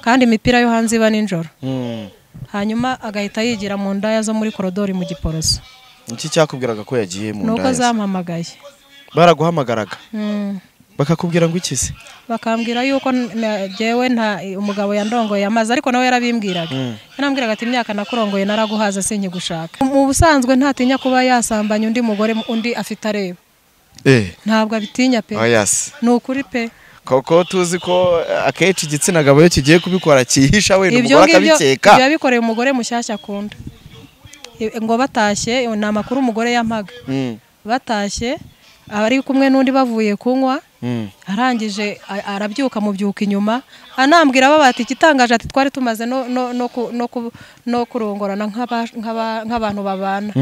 Kandi imipira yo hanze iba nijoro. Hanyuma agahita yigira mu ndaya zo muri korodori mu Giporoso. Iki cyakubwiraga ko yagiye mu ndaya? Nuko zampamagaye. Baraguhamagaraga? Bakakubwira ngo iki se? Bakambwira yuko jewe nta umugabo yandongoye amazi, ariko nawe yarabimbwiraga. Yarambwiraga ati imyaka nakurongoye naraguhaza sinkigushaka. Mu busanzwe ntatinya kuba yasambanya undi mugore undi afite areba. Ntabwo abitinya pe. Ni ukuri pe. Koko tuzi ko akenshi igitsina gabo iyo kigiye kubikora cyihisha wenda umugore akabikeka. Ibyo yabikoreye umugore mushyashya akunda. Ngo batashye, ni amakuru umugore yampaga. Batashye abari kumwe n'undi bavuye kunywa, arangije arabyuka mubyuka inyuma, anambwira baba ati igitangaje ati twari tumaze no kurongorana nk'abantu babana.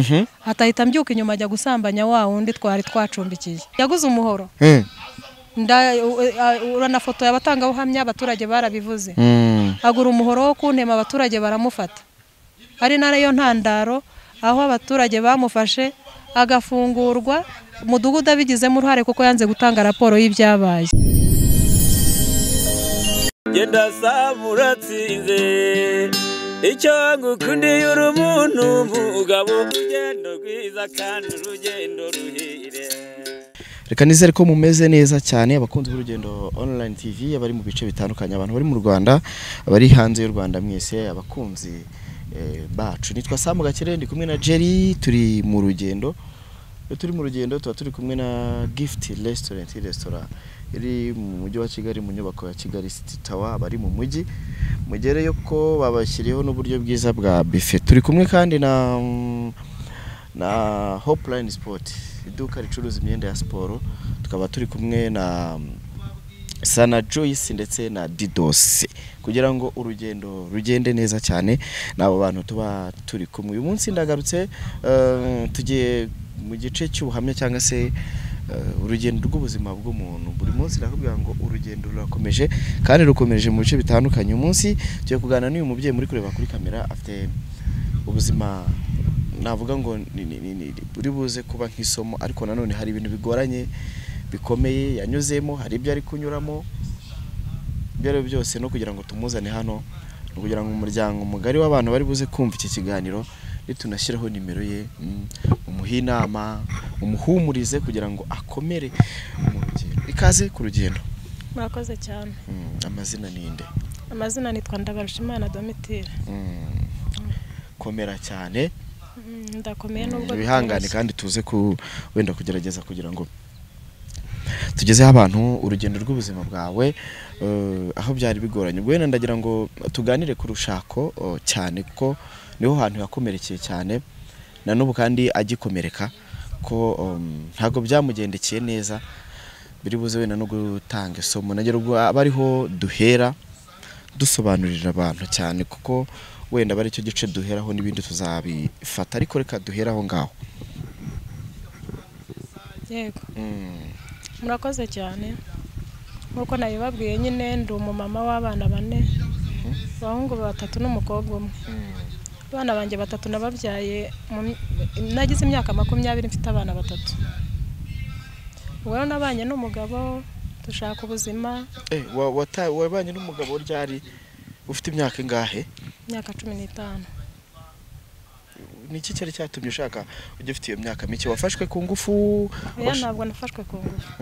Atahita mbyuka inyuma ajya gusambanya wa wundi twari twacumbikiye. Yaguze umuhoro. Uranafoto y'abatangabuhamya abaturage barabivuze. Agura umuhoro wo kuntema abaturage baramufata. Ari nayo ntandaro aho abaturage bamufashe agafungurwa, umudugudu abigizemo uruhare kuko yanze gutanga raporo y'ibyabaye. Genda samuratsinze icyo ngukundiye uri umuntu mugabo, urugendo rwiza kandi urugendo ruhire. Reka nizere ko mumeze neza cyane abakunzi b'urugendo online TV, abari mu bice bitandukanye, abantu bari mu Rwanda, abari hanze y'u Rwanda, mwese abakunzi bacu. Nitwa Sam Gakire, ndi kumwe na Jerry, turi mu rugendo. Iyo turi mu rugendo tuba turi kumwe na Gift Restaurant, restaurant iri mu mujyi wa Kigali mu nyubako ya Kigali City Tower, abari mu mujyi mugereyo ko babashyiriyeho n'uburyo bwiza bwa buffet. Turi kumwe kandi na Hopeline Sport, iduka ricuruza imyenda ya siporo. Tukaba turi kumwe na Sana Joyce ndetse na Didos kugira ngo urugendo rugende neza cyane. Nabo bantu tuba turi kumwe uyu munsi. Ndagarutse tugiye mu gice cy'ubuhamya cyangwa se urugendo rw'ubuzima bw'umuntu. Buri munsi nakubwira ngo urugendo rurakomeje kandi rukomeje mu bice bitandukanye. Uyu munsi tugiye kuganira n'uyu mubyeyi muri kureba kuri kamera, afite ubuzima navuga ngo buri buze kuba nk'isomo, ariko nanone hari ibintu bigoranye bikomeye yanyuzemo, hari ibyo ari kunyuramo. Ibyo ari byose no kugira ngo tumuzane hano, no kugira ngo umuryango mugari w'abantu bari buze kumva iki kiganiro, nitunashyiraho nimero ye, umuhe inama, umuhumurize kugira ngo akomere mu rugendo. Ikaze ku rugendo. Murakoze cyane. Amazina ninde? Amazina nitwa Ndabarushimana Domitire. Komera cyane. Ndakomeye nubwo bihangane, kandi tuze ku wenda kugerageza kugira ngo tugezeho abantu urugendo rw'ubuzima bwawe aho byari bigoranye. Ubwo wenda ndagira ngo tuganire ku rushako cyane, kuko niho hantu yakomerekeye cyane na n'ubu kandi agikomereka, ko ntago byamugendekeye neza. Biri buze wenda no gutanga isomo, nagira ubwo abariho duhera dusobanurira abantu cyane, kuko wenda bari cyo gice duheraho n'ibindi tuzabifata, ariko reka duheraho ngaho. Yego. Murakoze cyane. Nkuko nabibabwiye nyine ndi umumama w'abana bane, abahungu batatu n'umukobwa umwe. Abana banjye batatu nababyaye nagize imyaka 20 mfite abana batatu. Ubwo rero nabanye n'umugabo dushaka ubuzima. Wabanye n'umugabo ryari ufite imyaka ingahe? Imyaka 15. Niki cyari cyatumye ushaka ugifite iyo myaka mike? Wafashwe ku ngufu? Oya, ntabwo nafashwe ku ngufu.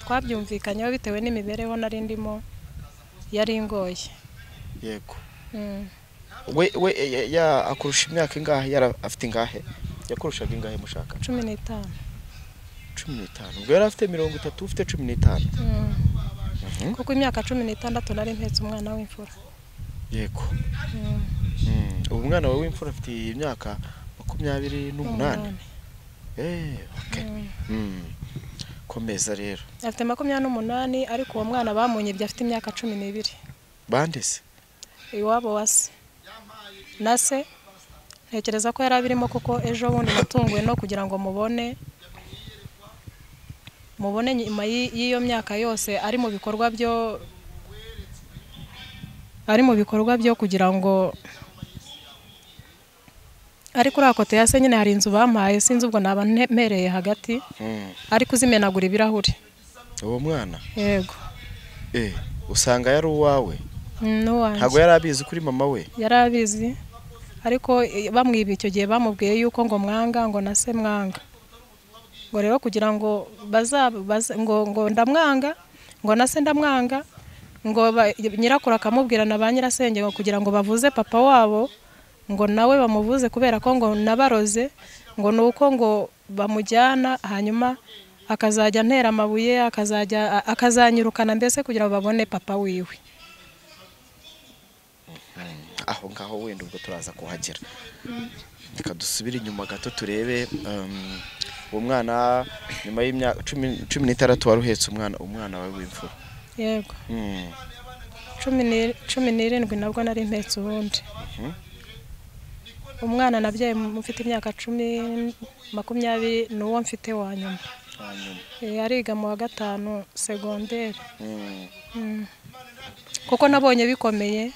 Twabyumvikanyeho bitewe n'imibereho nari ndimo yari ingoye. Yego. We ya akurusha imyaka ingahe? Yari afite ingahe? Yakurushaga ingahe mushaka? 15. 15. Ubwo yari afite 30, ufite 15. Kuko imyaka 16 nari mpetse umwana w'imfura. Yego. Ubu umwana wawe w'imfura afite imyaka 28. Okay. Komeza rero. Afite 28, ariko uwo mwana bamunyibye afite imyaka 12. Bande se? Iwabo wase. Nase ntekereza ko yari abirimo, kuko ejo bundi natunguwe no kugira ngo mubone nyuma y'iyo myaka yose ari mu bikorwa byo kugira ngo ari kuri akote ya se nyine hari inzu bampaye, sinzi ubwo naba ntemereye hagati, ari kuzimenagura ibirahuri. Uwo mwana? Yego. Usanga yari uwawe? N'uwanjye. Ntabwo yari abizi kuri mama we? Yari abizi, ariko bamwiba icyo gihe bamubwiye yuko ngo mwanga, ngo na se mwanga, ngo rero kugira ngo ngo ndamwanga, ngo na se ndamwanga, ngo nyirakuru akamubwira na ba nyirasenge ngo kugira ngo bavuze papa wabo, ngo nawe bamuvuze kubera ko ngo nabaroze, ngo nuko ngo bamujyana hanyuma akazajya ntera amabuye, akazajya akazanyirukana mbese kugira ngo babone papa wiwe. Aho ngaho wenda ubwo turaza kuhagera. Reka dusubire inyuma gato turebe uwo mwana nyuma y'imyaka 16 wari uhetse umwana wawe w'imfura. Yego. 17 nabwo nari mpetse ubundi. Umwana nabyaye mfite imyaka 20 n'uwo mfite wa nyuma. Yariga mu wa 5 secondaire. Kuko nabonye bikomeye,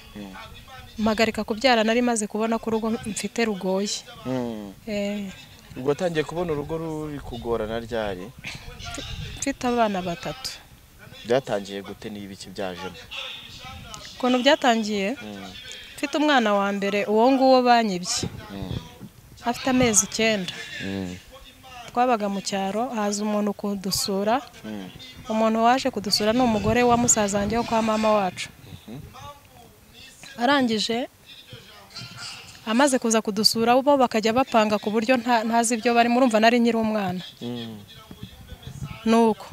mpagarika kubyara nari maze kubona ko urugo mfite rugoye. Ubwo watangiye kubona urugo ruri kugorana ryari? Mfite abana 3. Byatangiye gute n'ibiki byajemo? Ukuntu byatangiye, mfite umwana wa mbere uwo nguwo banyibye, afite amezi 9. Twabaga mu cyaro, haza umuntu kudusura. Umuntu waje kudusura ni umugore wa musaza wanjye wo kwa mama wacu. Arangije amaze kuza kudusura, bo bakajya bapanga ku buryo ntazi ibyo bari, murumva nari nkiri umwana. Nuko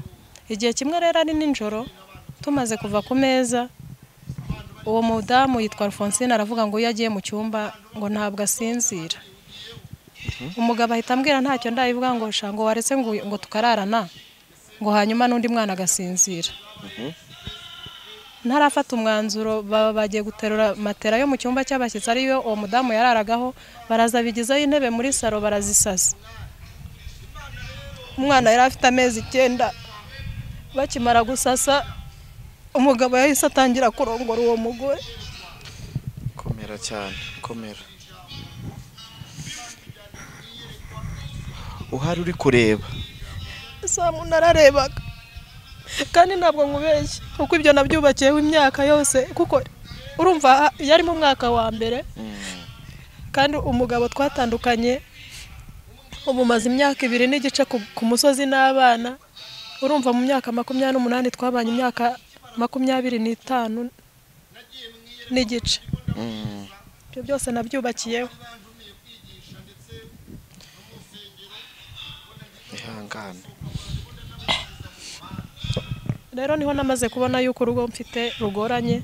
igihe kimwe rero ari nijoro tumaze kuva ku meza, uwo mudamu yitwa Alphonsine aravuga ngo iyo agiye mu cyumba ngo ntabwo asinzira. Umugabo ahita ambwira ntacyo ndayivuga ngo sha ngo waretse ngo tukararana, ngo hanyuma n'undi mwana agasinzira. Ntarafata umwanzuro, baba bagiye guterura matera yo mu cyumba cy'abashyitsi ariyo uwo mudamu yararagaho, baraza bigizayo intebe muri salo barazisasa. Umwana yari afite amezi 9. Bakimara gusasa, umugabo yahise atangira kurongora uwo mugore. Komera cyane, komera. Uhari uri kureba? Samu nararebaga, kandi ntabwo nkubeshye kuko ibyo nabyubakiyeho imyaka yose, kuko urumva yari mu mwaka wa mbere, kandi umugabo twatandukanye ubu maze imyaka 2 n'igice ku musozi n'abana. Urumva mu myaka 28 twabanye imyaka 25 n'igice. Ibyo byose nabyubakiyeho. Ihangane. Rero niho namaze kubona yuko urugo mfite rugoranye,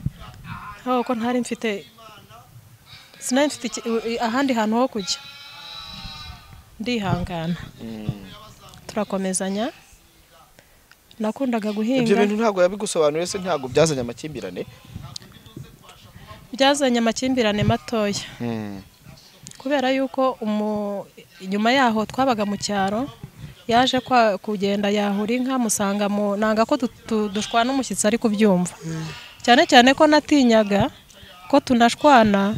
aho ko ntari mfite, sinari mfite ahandi hantu ho kujya. Ndihangana. Turakomezanya. Nakundaga guhinga. Ibyo bintu ntabwo yabigusobanuriye se, ntabwo byazanye amakimbirane? Byazanye amakimbirane matoya. Kubera yuko inyuma yaho twabaga mu cyaro, yaje kugenda yahura inka musanga mu nanga ko dushwana umushyitsi ari kubyumva. Cyane cyane ko natinyaga ko tunashwana,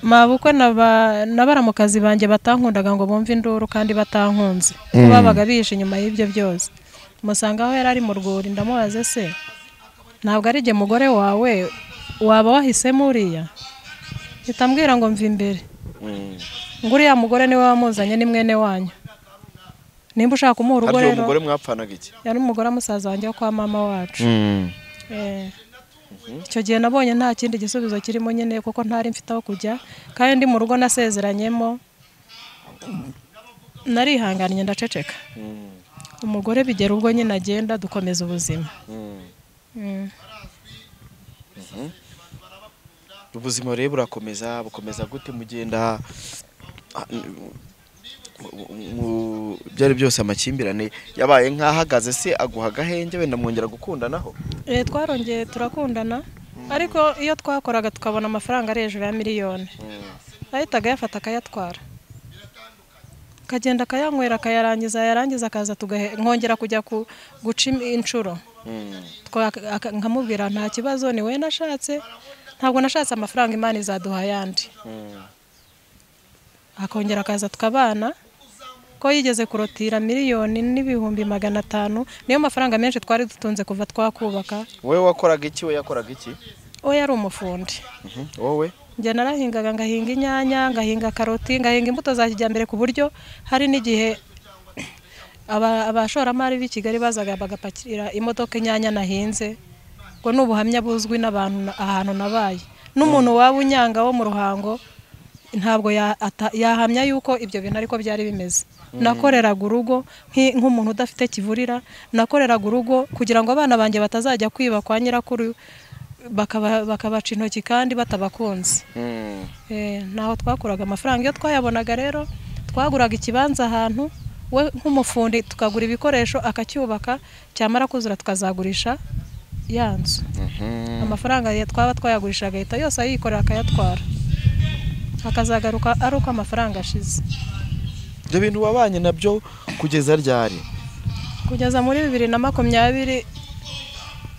mabukwe na baramukazi banjye batankundaga ngo bumve induru kandi batankunze. Babaga bije inyuma y'ibyo byose. Musanga aho yari ari mu rwuri, ndamubaze se ntabwo ari jye mugore wawe waba wahisemo uriya? Itambwira ngo mva imbere. Ngo uriya mugore niwe wamuzanye, ni mwene wanyu. Nimba ushaka kumuha urugo rero. Umugore mwapfanaga iki? Yari umugore musaza wanjye wo kwa mama wacu. Icyo gihe nabonye nta kindi gisubizo kirimo nyine, kuko ntari mfite aho kujya, kandi ndi mu rugo nasezeranyemo. Narihanganye ndaceceka. Umugore bigera ubwo nyine agenda, dukomeza ubuzima. Ubuzima rero burakomeza, bukomeza gute mugenda byari byose amakimbirane yabaye nk'ahagaze se aguha agahenge wenda mwongera gukundanaho? Twarongeye turakundana, ariko iyo twakoraga tukabona amafaranga ari hejuru ya miliyoni, ahitaga ayafata akayatwara, akagenda akayanywera akayarangiza, yarangiza akaza nkongera kujya guca inshuro. Nkamubwira nta kibazo, ni we nashatse, ntabwo nashatse amafaranga, Imana izaduha ayandi. Akongera akaza tukabana, Ko yigeze kurotira 1,500,000 niyo mafaranga menshi twari dutunze kuva twakubaka. Wowe wakoraga iki? We yakoraga iki? We yari umufundi. Wowe? Njye narahingaga, ngahinga inyanya, ngahinga karoti, ngahinga imbuto za kijyambere, ku buryo hari n'igihe abashoramari b'i Kigali bazaga bagapakira imodoka inyanya nahinze. Ubwo ni ubuhamya buzwi n'abantu ahantu nabaye. N'umuntu waba unyanga wo mu Ruhango ntabwo yahamya yuko ibyo bintu ariko byari bimeze. Nakoreraga urugo nk'umuntu udafite kivurira, nakoreraga urugo kugira ngo abana banjye batazajya kwiba kwa nyirakuru bakabaca intoki kandi batabakunze. Naho twakuraga amafaranga, iyo twayabonaga rero twaguraga ikibanza ahantu, we nk'umufundi tukagura ibikoresho akacyubaka, cyamara kuzura tukazagurisha ya nzu. Amafaranga twaba twayagurishaga agahita yose ayikorera akayatwara, akazagaruka ari uko amafaranga ashize. Ibyo bintu wabanye nabyo kugeza ryari? Kugeza muri 2020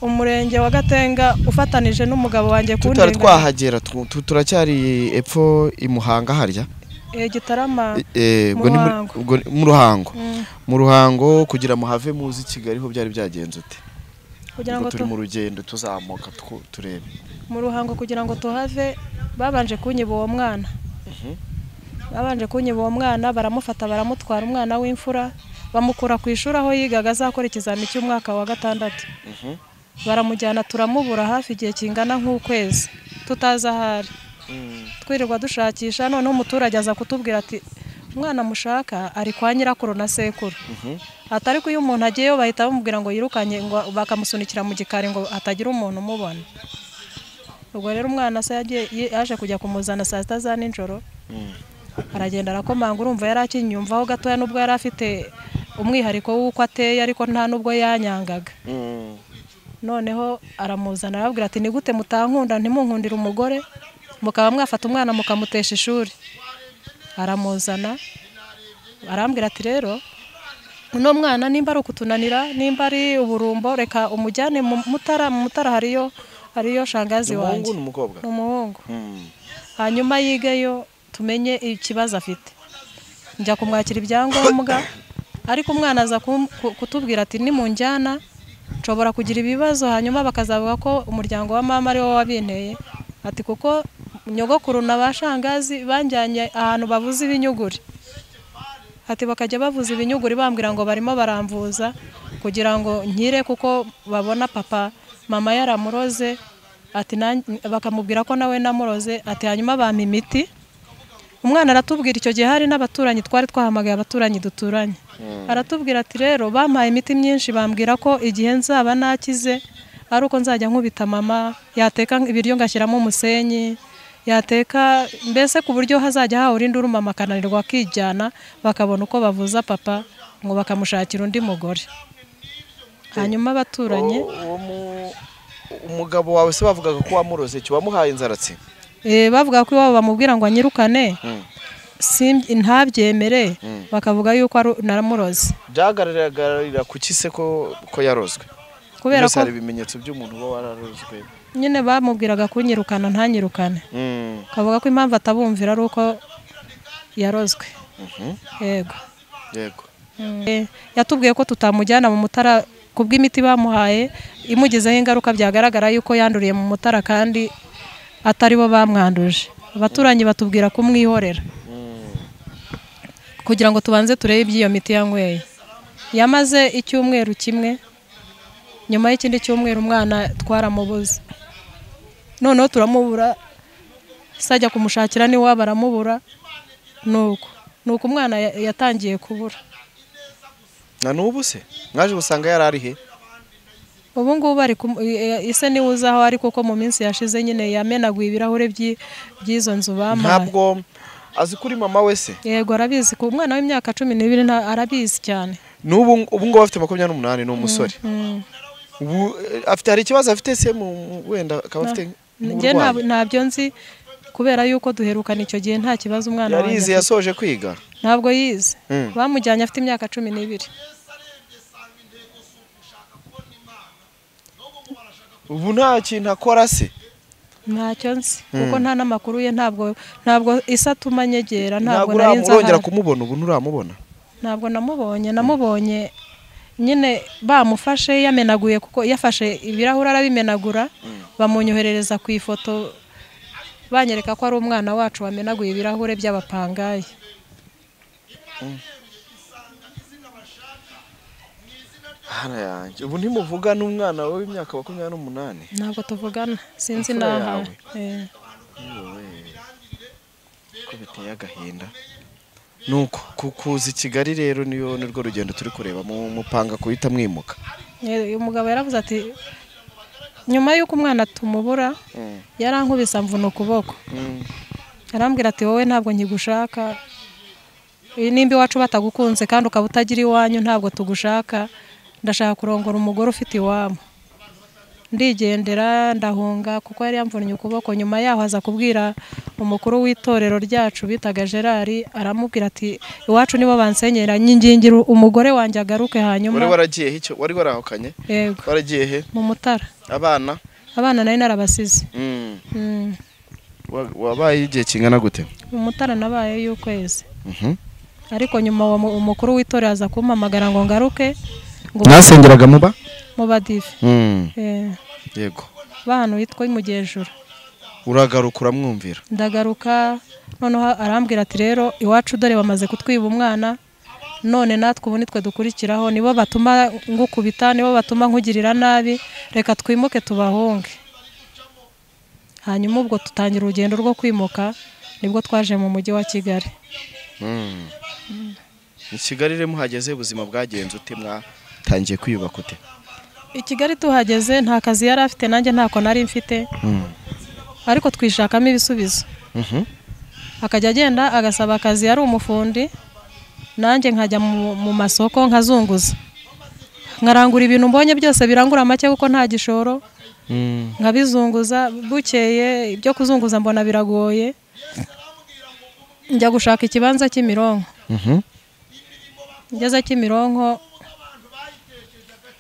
umurenge wa Gatenga ufatanije n'umugabo wanjye kundenganya. Tutari twahagera, turacyari epfo i Muhanga harya? Gitarama. Mu Ruhango. Mu Ruhango kugira muhave muzi Kigali ho byari byagenze ute? Kugira ngo turi mu rugendo tuzamuka turebe. Mu Ruhango kugira ngo tuhave babanje kunyiba uwo mwana. Babanje kunyiba uwo mwana, baramufata baramutwara, umwana w'imfura bamukura ku ishuri aho yigaga azakora ikizami cy'umwaka wa 6. Baramujyana turamubura hafi igihe kingana nk'ukwezi tutazi ahari. Twirirwa dushakisha, noneho umuturage aza kutubwira ati umwana mushaka ari kwa nyirakuru na sekuru. Atari ko iyo umuntu agiyeyo bahita bamubwira ngo yirukanye, ngo bakamusunikira mu gikari ngo hatagira umuntu umubona. Ubwo rero umwana se yaje kujya kumuzana saa 6 za nijoro. Aragenda arakomanga, urumva yari akinyumvaho gatoya nubwo yari afite umwihariko w'uko ateye, ariko nta nubwo yanyangaga. Noneho aramuzana arababwira ati ni gute mutankunda ntimunkundire umugore, mukaba mwafata umwana mukamutesha ishuri. Aramuzana arambwira ati rero uno mwana nimba ari ukutunanira, nimba ari uburumbo, reka umujyane mu Mutara. Mu Mutara hariyo shangazi wanjye. Ni umuhungu. Hanyuma yigeyo tumenye ikibazo afite. Njya kumwakira ibyangombwa, ariko umwana aza kutubwira ati nimunjyana nshobora kugira ibibazo, hanyuma bakazavuga ko umuryango wa mama ari wo wabinteye. Ati kuko nyogokuru na bashangazi banjyanye ahantu bavuza ibinyuguri. Ati bakajya bavuza ibinyuguri bambwira ngo barimo baramvuza kugira ngo nkire, kuko babona papa mama yaramuroze. Ati bakamubwira ko nawe namuroze. Ati hanyuma bampa imiti. Umwana aratubwira, icyo gihe hari n'abaturanyi, twari twahamagaye abaturanyi duturanye. Aratubwira ati rero bampaye imiti myinshi, bambwira ko igihe nzaba nakize ari uko nzajya nkubita mama, yateka ibiryo ngashyiramo umusenyi, yateka mbese ku buryo hazajya hahora induru mama akananirwa akijyana, bakabona uko bavuza papa ngo bakamushakira undi mugore. Hanyuma abaturanyi, umugabo wawe se bavugaga ko wamuroze, cyo wamuhaye inzaratsi? Bavuga ko iwabo bamubwira ngo anyirukane, ntabyemere, bakavuga yuko naramuroze. Byagaragarira kuki se ko yarozwe? Kubera ko hari ibimenyetso by'umuntu uba wararozwe. Nyine bamubwiraga kunyirukana ntanyirukane. Kavuga ko impamvu atabumvira ari uko yarozwe. Yego. Yego. Yatubwiye ko tutamujyana mu Mutara kubw'imiti bamuhaye imugizeho ingaruka, byagaragara yuko yanduriye mu Mutara kandi atari bo bamwanduje. Abaturanyi batubwira kumwihorera kugira ngo tubanze turebe iby'iyo miti yanyweye. Yamaze icyumweru kimwe, nyuma y'ikindi cyumweru umwana twaramubuze. Noneho turamubura, sajya kumushakira ni waba aramubura. Nuko umwana yatangiye kubura. Na nubu se mwaje gusanga yari ari he? Ubu ngubu ari ise ni uzaho, ariko ko mu minsi yashize nyine yamenaguye ibirahure by'izo nzu bampaye. Ntabwo azi kuri mama we se? Yego arabizi, ku mwana w'imyaka 12 arabizi cyane. Nubu ubu ngubu afite 28, ni umusore. Ubu afite hari ikibazo afite se wenda akaba afite? Njye ntabyo nzi kubera yuko duherukana icyo gihe nta kibazo umwana wanjye. Yarize, yasoje kwiga? Ntabwo yize. Bamujyanye afite imyaka 12. Ubu nta kintu akora se? Ntacyo nzi kuko nta n'amakuru ye, ntabwo isatuma nyegera, ntabwo nari nzi. Ntabwo urongera kumubona ubu? Nturamubona? Ntabwo namubonye, namubonye nyine bamufashe yamenaguye, kuko yafashe ibirahuri arabimenagura, bamunyoherereza ku ifoto banyereka ko ari umwana wacu wamenaguye ibirahure by'abapangayi. Hana yanjye, ubu ntimuvuga n'umwana wawe w'imyaka 28? Ntabwo tuvugana, sinzi naha. Ko biteye agahinda. Nuko kukuza i Kigali rero niyo nirwo rugendo turi kureba, mupanga kuhita mwimuka. Uyu mugabo yaravuze ati nyuma y'uko umwana tumubura yarankubise amvuna ukuboko, arambwira ati wowe ntabwo nkigushaka, nimba iwacu batagukunze kandi ukaba utagira iwanyu ntabwo tugushaka, ndashaka kurongora umugore ufite iwabo. Ndigendera ndahunga kuko yari yamvunnye ukuboko. Nyuma yaho aza kubwira umukuru w'itorero ryacu bitaga Gerard, aramubwira ati iwacu nibo bansenyera, nyingingira umugore wanjye agaruke. Hanyuma wari waragiye he? Icyo wari warahukanye? Yego. Waragiye he? Mu Mutara. Abana? Abana nari narabasize. Wabaye igihe kingana gute? Mu Mutara nabaye y'ukwezi. Ariko nyuma umukuru w'itorero aza kumpamagara ngo ngaruke. Mwasengeraga muba? Mu Badive. Yego. Bantu witwa Imugejuru. Uragaruka uramwumvira? Ndagaruka, noneho arambwira ati rero iwacu dore bamaze kutwiba umwana, none natwe ubu nitwe dukurikiraho, nibo batuma ngukubita, nibo batuma nkugirira nabi, reka twimuke tubahunge. Hanyuma ubwo tutangira urugendo rwo kwimuka, nibwo twaje mu mujyi wa Kigali. I Kigali rero muhageze ubuzima bwagenze ute? Mwatangiye kwiyubaka ute? I Kigali tuhageze nta kazi yari afite, nanjye ntako nari mfite, ariko twishakamo ibisubizo. Akajya agenda agasaba akazi, yari umufundi, nanjye nkajya mu masoko nkazunguza, nkarangura ibintu mbonye byose birangura make kuko nta gishoro, nkabizunguza. Bukeye ibyo kuzunguza mbona biragoye, njya gushaka ikibanza Kimironko. Ngeze Kimironko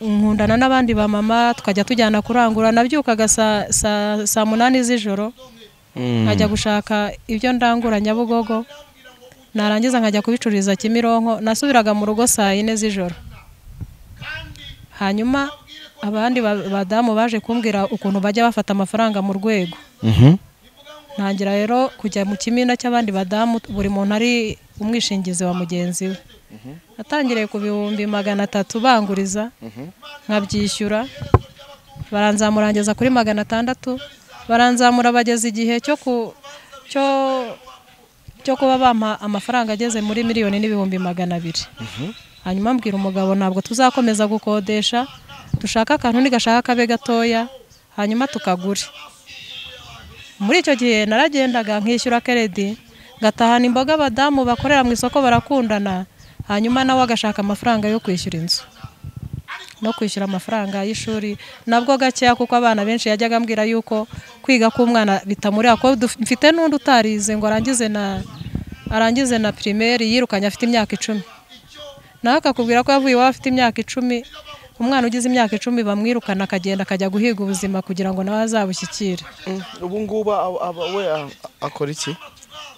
nkundana n'abandi ba mama, tukajya tujyana kurangura. Nabyukaga saa 8 z'ijoro nkajya gushaka ibyo ndangura Nyabugogo, narangiza nkajya kubicururiza Kimironko. Nasubiraga mu rugo saa 4 z'ijoro. Hanyuma abandi badamu baje kumbwira ukuntu bajya bafata amafaranga mu rwego. Ntangira rero kujya mu kimina cy'abandi badamu, buri muntu ari umwishingizi wa mugenzi we. Natangiriye ku 300,000 banguriza, nkabyishyura, baranzamurangeza kuri 600, baranzamura bageze igihe cyo kuba bampa amafaranga ageze muri 1,200,000. Hanyuma mbwira umugabo ntabwo tuzakomeza gukodesha, dushaka akantu nigashaka kabe gatoya hanyuma tukagure. Muri icyo gihe naragendaga nkishyura keredi, ngatahana imboga abadamu bakorera mu isoko barakundana, hanyuma nawe agashaka amafaranga yo kwishyura inzu no kwishyura amafaranga y'ishuri, nabwo gakeya kuko abana benshi yajyaga ambwira yuko kwiga k'umwana bitamureba, ko mfite n'undi utarize ngo arangize na primaire yirukanye afite imyaka 10. Nawe akakubwira ko yavuye iwabo afite imyaka 10. Umwana ugize imyaka 10 bamwirukana akagenda akajya guhiga ubuzima kugira ngo nawe azabushyikire. Ubu ngubu we akora iki?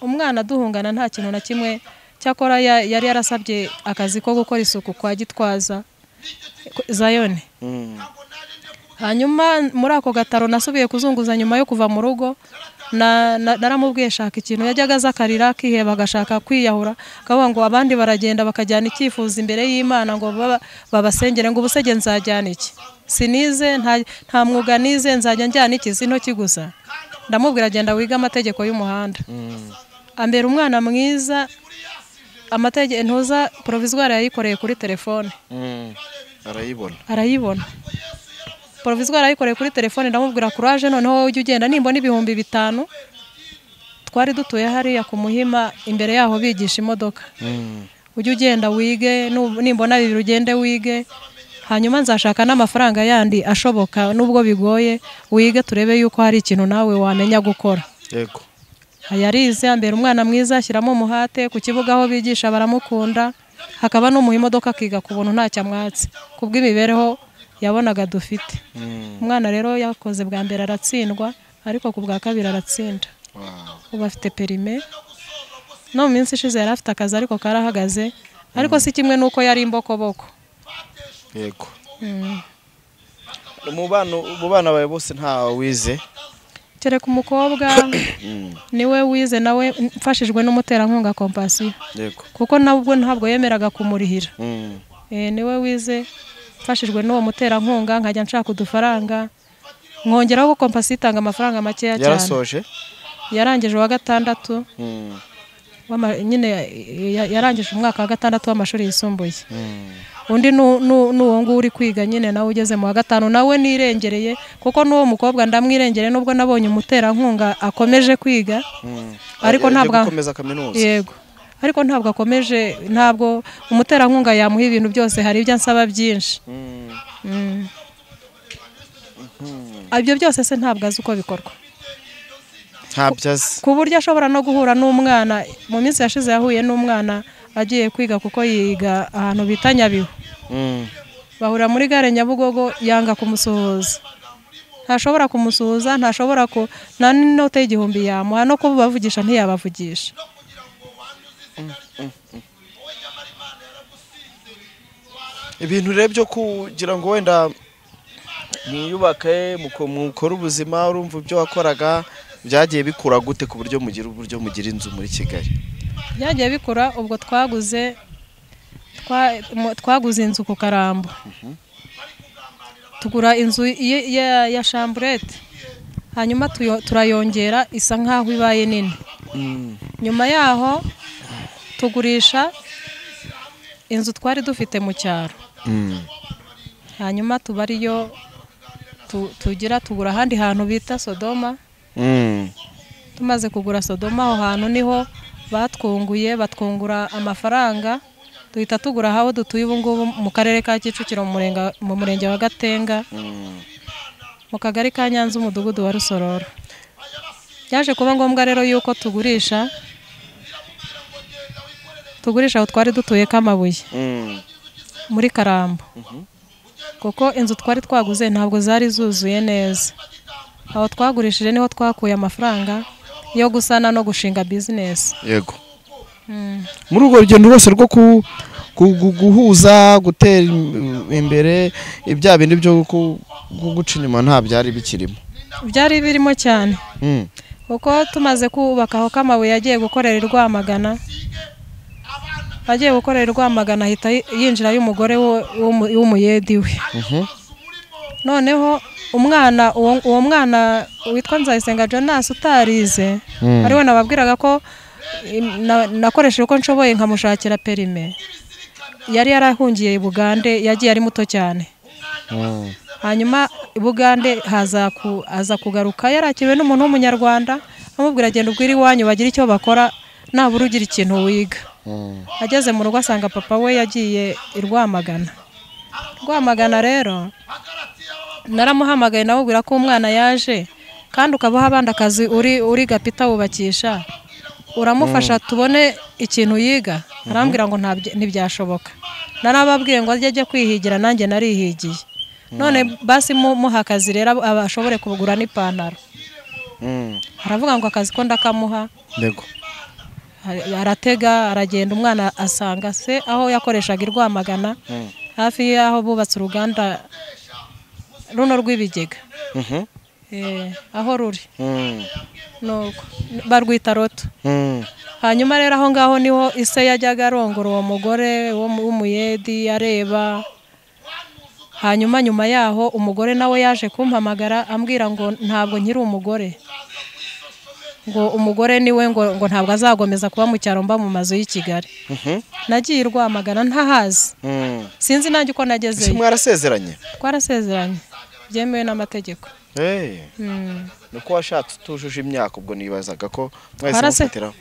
Umwana duhungana nta kintu na kimwe cyakora, yari yarasabye akazi ko gukora isuku kwa Gitwaza Zayone. Hanyuma muri ako gataro nasubiye kuzunguza nyuma yo kuva mu rugo, naramubwiye shaka ikintu, yajyaga azakarira akiheba agashaka kwiyahura, akavuga ngo abandi baragenda bakajyana icyifuzo imbere y'Imana ngo babasengere, ngo ubusege nzajyana iki? Sinize, nta mwuga nize, nzajya njyana iki? Intoki gusa. Ndamubwira agenda wiga amategeko y'umuhanda. Ambera umwana mwiza, amategeko ntuza provisoire yayikoreye kuri telefone. Arayibona. Provisoire yayikoreye kuri telefone, ndamubwira courage noneho ujye ugenda nimbona 5,000. Twari dutuye hariya ku Muhima imbere yaho bigisha imodoka. Ujye ugenda wige, nimbona 2 ugende wige, hanyuma nzashaka n'amafaranga yandi ashoboka nubwo bigoye, wige turebe yuko hari ikintu nawe wamenya gukora. Yego. Yarize ambera umwana mwiza, ashyiramo umuhate, ku kibuga aho bigisha baramukunda, hakaba no mu imodoka akiga ku buntu ntacyo amwatse kubw'imibereho yabonaga dufite. Umwana rero yakoze bwa mbere aratsindwa, ariko ku bwa kabiri aratsinda. Ubu afite perime, no mu minsi ishize yari afite akazi ariko karahagaze, Ariko si kimwe nuko yari imbokoboko. Yego. Mu bana bawe bose nta wize? Kereka umukobwa niwe wize, nawe mfashijwe n'umuterankunga Compassion. Yego. Kuko nabwo ntabwo yemeraga kumurihira. Niwe wize, mfashijwe n'uwo muterankunga, nkajya nshaka udufaranga nkongeraho ko Compassion itanga amafaranga makeya cyane. Yarasoje? Yarangije wa gatandatu. Nyine yarangije umwaka wa gatandatu w'amashuri yisumbuye. Undi n'uwo nguwo uri kwiga nyine nawe ugeze mu wa gatanu, nawe nirengereye kuko n'uwo mukobwa ndamwirengereye nubwo nabonye umuterankunga akomeje kwiga. Ariko ntabwo akomeza kaminuza. Yego. Ariko ntabwo akomeje, ntabwo umuterankunga yamuha ibintu byose, hari ibyo ansaba byinshi. Ibyo byose se ntabwo azi uko bikorwa. Ntabyo azi. Ku buryo ashobora no guhura n'umwana, mu minsi yashize yahuye n'umwana agiye kwiga kuko yiga ahantu bita Nyabihu. Bahura muri gare Nyabugogo, yanga kumusuhuza. Ntashobora kumusuhuza, ntashobora ko nta n'inote y'igihumbi yamuha, no kubavugisha ntiyabavugisha. Ibintu rero byo kugira ngo wenda mwiyubake, mukore ubuzima, urumva ibyo wakoraga byagiye bikura gute ku buryo mugira uburyo mugira inzu muri Kigali? Byagiye bikura ubwo twaguze inzu ku Karambo. Tugura inzu ya chambrette, hanyuma turayongera isa nkaho ibaye nini. Nyuma yaho tugurisha inzu twari dufite mu cyaro. Hanyuma tubariyo tugira tugura ahandi hantu bita Sodoma. Tumaze kugura Sodoma, aho hantu niho batwunguye, batwungura amafaranga, duhita tugura aho dutuye ubu ngubu mu karere ka Kicukiro, mu murenge wa Gatenga, mu kagari ka Nyanza, umudugudu wa Rusororo. Byaje kuba ngombwa rero yuko tugurisha aho twari dutuye Kamabuye muri Karambo, kuko inzu twari twaguze ntabwo zari zuzuye neza. Aho twagurishije niho twakuye amafaranga yo gusana no gushinga business. Yego. Muri urwo rugendo rwose rwo guhuza, gutera imbere, ibya bindi byo guca inyuma nta byari bikirimo? Byari birimo cyane. Kuko tumaze kubaka aho Kamabuye yagiye gukorera i Rwamagana. Agiye gukorera i Rwamagana ahita yinjira y'umugore w'umuyedi we. Noneho umwana uwo mwana witwa Nzayisenga Jonas utarize, ariwe nababwiraga ko nakoresheje uko nshoboye nkamushakira perime, yari yarahungiye i Bugande, yagiye ari muto cyane. Hanyuma i Bugande aza kugaruka yarakiriwe n'umuntu w'umunyarwanda, amubwira agenda ubwira iwanyu bagira icyo bakora, nabura ugira ikintu wiga. Ageze mu rugo asanga papa we yagiye i Rwamagana. Rwamagana rero naramuhamagaye nawubwira ko umwana yaje, kandi ukabaha abandi akazi uri gapita wubakisha, uramufasha tubone ikintu yiga. Arambwira ngo ntibyashoboka. Narababwiye ngo ajye kwihigira, nanjye narihigiye. None basi muha akazi rero abashobore kugura n'ipantaro. Aravuga ngo akazi ko ndakamuha. Yego. Aratega aragenda, umwana asanga se aho yakoreshaga i Rwamagana, hafi y'aho bubatse uruganda runo rw'ibigega. Aho ruri nuko barwita Roto. Hanyuma rero aho ngaho niho ise yajyaga arongora uwo mugore w'umuyedi areba. Hanyuma nyuma yaho umugore nawe yaje kumpamagara ambwira ngo ntabwo nkiri umugore, ngo umugore niwe ngo ntabwo azagomeza kuba mu cyaro mba mu mazu y'i Kigali. Nagiye i Rwamagana ntahazi. Sinzi nanjye uko nagezeyo. Mwarasezeranye? Twarasezeranye byemewe n'amategeko. Nuko washatse utujuje imyaka, ubwo nibazaga ko mwese mufatiraho.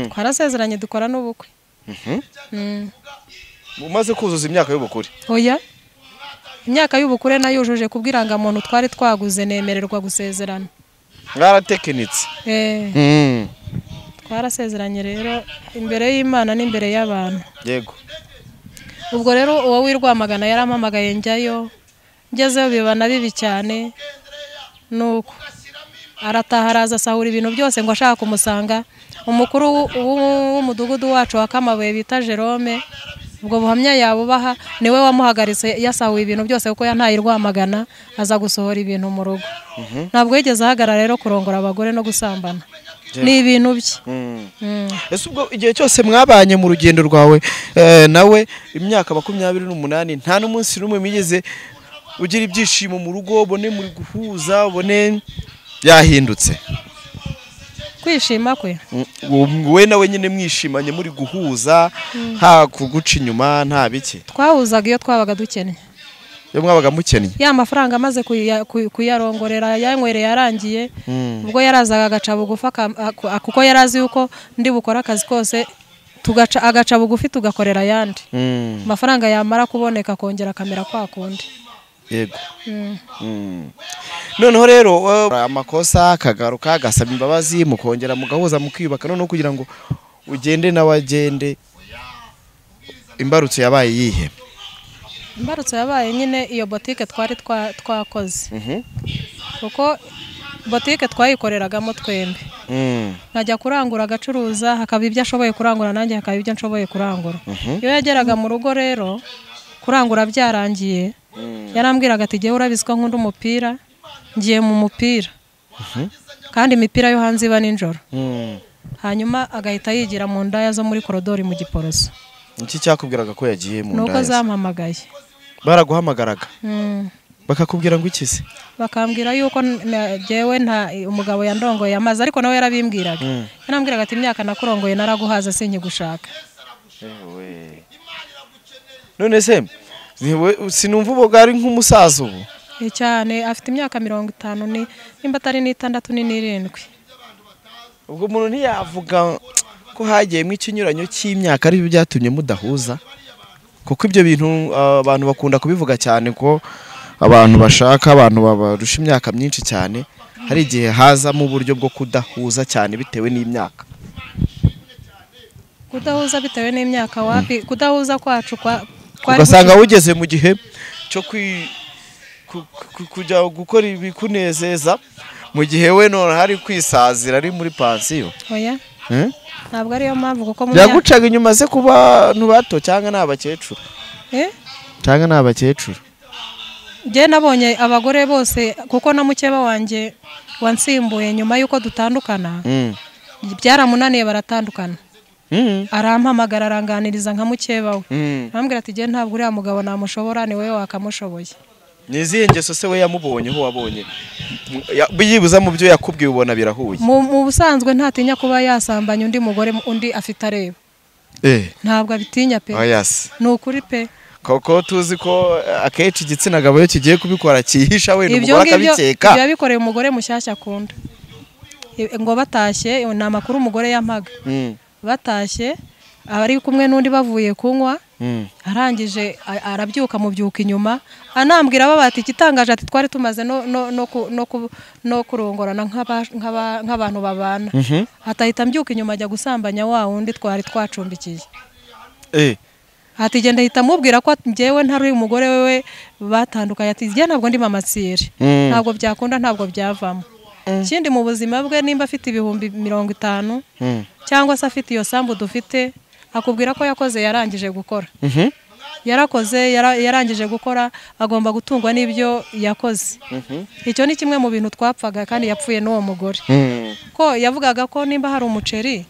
Twarasezeranye dukora n'ubukwe. Umaze kuzuza imyaka y'ubukure? Oya. Imyaka y'ubukure nayujuje kubw'irangamuntu twari twaguze, nemererwa gusezerana. Mwaratekinitse? Twarasezeranye rero imbere y'Imana n'imbere y'abantu. Yego. Ubwo rero uwo w'i Rwamagana yarampamagaye njyayo, ngezeyo biba na bibi cyane. Nuko Arataha araza asahura ibintu byose ngo ashaka kumusanga. Umukuru w'umudugudu wacu wa Kamabuye bita Jerome, ubwo buhamya yabubaha, niwe wamuhagaritse yasahuye ibintu byose kuko yantaye Rwamagana aza gusohora ibintu mu rugo. Ntabwo yigeze ahagarara rero kurongora abagore no gusambana, ni ibintu bye. Ese ubwo igihe cyose mwabanye mu rugendo rwawe nawe imyaka 28 nta n'umunsi n'umwe mwigeze ugira ibyishimo mu rugo, ubone muri guhuza, ubone yahindutse? Kwishima kwe we nawe nyine mwishimanye muri guhuza, nta kuguca inyuma, nta biki? Twahuzaga iyo twabaga dukennye. Iyo mwabaga mukennye ya mafaranga amaze kuyarongorera yanywereye yarangiye, ubwo yarazaga agaca bugufi, kuko yarazi yuko ndi bukora akazi kose, tugaca agaca bugufi tugakorera ayandi. Amafaranga yamara kuboneka akongera akamera kwa kundi. Yego. Noneho rero amakosa akagaruka agasaba imbabazi, mukongera mugahuza mukiyubaka, noneho kugira ngo ugende nawe agende, imbarutso yabaye iyihe? Imbarutso yabaye nyine iyo botike twari twakoze, kuko botike twayikoreragamo twembi. Nkajya kurangura agacuruza, hakaba ibyo ashoboye kurangura nanjye hakaba ibyo nshoboye kurangura. Iyo yageraga mu rugo rero kurangura byarangiye, yarambwiraga ati jyewe urabizi ko nkunda umupira, ngiye mu mupira, kandi imipira yo hanze iba nijoro. Hanyuma agahita yigira mu ndaya zo muri korodori mu Giporoso. Iki cyakubwiraga ko yagiye mu ndaya? Nuko zampamagaye. Baraguhamagaraga? Bakakubwira ngo iki se? Bakambwira yuko jyewe nta umugabo yandongoye amazi, ariko nawe yarabimbwiraga. Yarambwiraga ati imyaka nakurongoye naraguhaza sinkigushaka. None se sinumva ubwo ari nk'umusaza ubu? Cyane, afite imyaka 50 nimba atari n'6 ni 7. Ubwo umuntu ntiyavuga ko hagiyemo ikinyuranyo cy'imyaka ari byo byatumye mudahuza? Kuko ibyo bintu abantu bakunda kubivuga cyane ko abantu bashaka abantu babarusha imyaka myinshi cyane, hari igihe hazamo uburyo bwo kudahuza cyane bitewe n'imyaka. Kudahuza bitewe n'imyaka wapi? Kudahuza kwacu kwa ugasanga ugeze mu gihe cyo kujya gukora ibikunezeza, mu gihe we none hari kwisazira ari muri pansiyo. Oya, ntabwo ariyo mpamvu, kuko yagucaga inyuma se ku bantu bato cyangwa ni abakecuru? Cyangwa ni abakecuru? Njye nabonye abagore bose, kuko na mukeba wanjye wansimbuye nyuma yuko dutandukana, byaramunaniye baratandukana. Arampamagara aranganiriza nka mukeba we, arambwira ati jye ntabwo uriya mugabo namushobora, ni wowe wakamushoboye. Ni izihe ngeso se we yamubonye ho wabonye yibuza mu byo yakubwiye ubona birahuye? Mu busanzwe ntatinya kuba yasambanya undi mugore undi afite areba. Ntabwo abitinya pe. Ni ukuri pe. Koko tuzi ko akenshi igitsina gabo iyo kigiye kubikora cyihisha wenda umugore akabikeka. Ibyo yabikoreye umugore mushyashya akunda. Ngo batashye, ni amakuru umugore yampaga. Batashye abari kumwe n'undi bavuye kunywa, arangije arabyuka mubyuka inyuma, anambwira bati igitangaje ati twari tumaze no kurongorana nk'abantu babana, atahita mbyuka inyuma ajya gusambanya wa wundi twari twacumbikiye. Ati genda ahita amubwira ko njyewe ntari umugore wewe batandukanye, ati njye ntabwo ndi mama Tsiri, ntabwo byakunda, ntabwo byavamo. Ikindi mu buzima bwe nimba afite 50,000 cyangwa se afite iyo sambu dufite, akubwira ko yakoze yarangije gukora. Yarakoze yarangije gukora, agomba gutungwa n'ibyo yakoze. Icyo ni kimwe mu bintu twapfaga, kandi yapfuye n'uwo mugore. Ko yavugaga ko nimba hari umuceri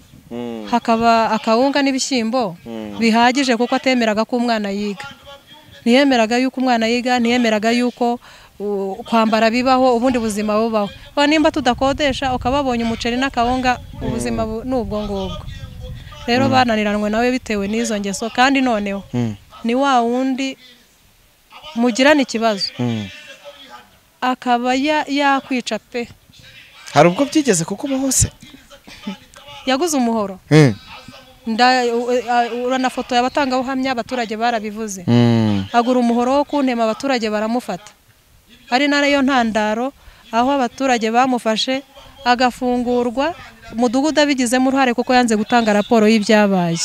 hakaba akawunga n'ibishyimbo bihagije, kuko atemeraga ko umwana yiga. Ntiyemeraga yuko umwana yiga, ntiyemeraga yuko kwambara bibaho, ubundi buzima bubaho. Nimba tudakodesha ukababonye umuceri n'akawunga, ubuzima n'ubwo ngubwo. Rero bananiranwe nawe bitewe n'izo ngeso, kandi noneho ni wa wundi mugirana ikibazo akaba yakwica pe. Hari ubwo byigeze kukubaho se? Yaguze umuhoro. Uranafotoye abatangabuhamya, abaturage barabivuze. Agura umuhoro wo kuntema, abaturage baramufata. Ari nayo ntandaro aho abaturage bamufashe agafungurwa, umudugudu abigizemo uruhare kuko yanze gutanga raporo y'ibyabaye.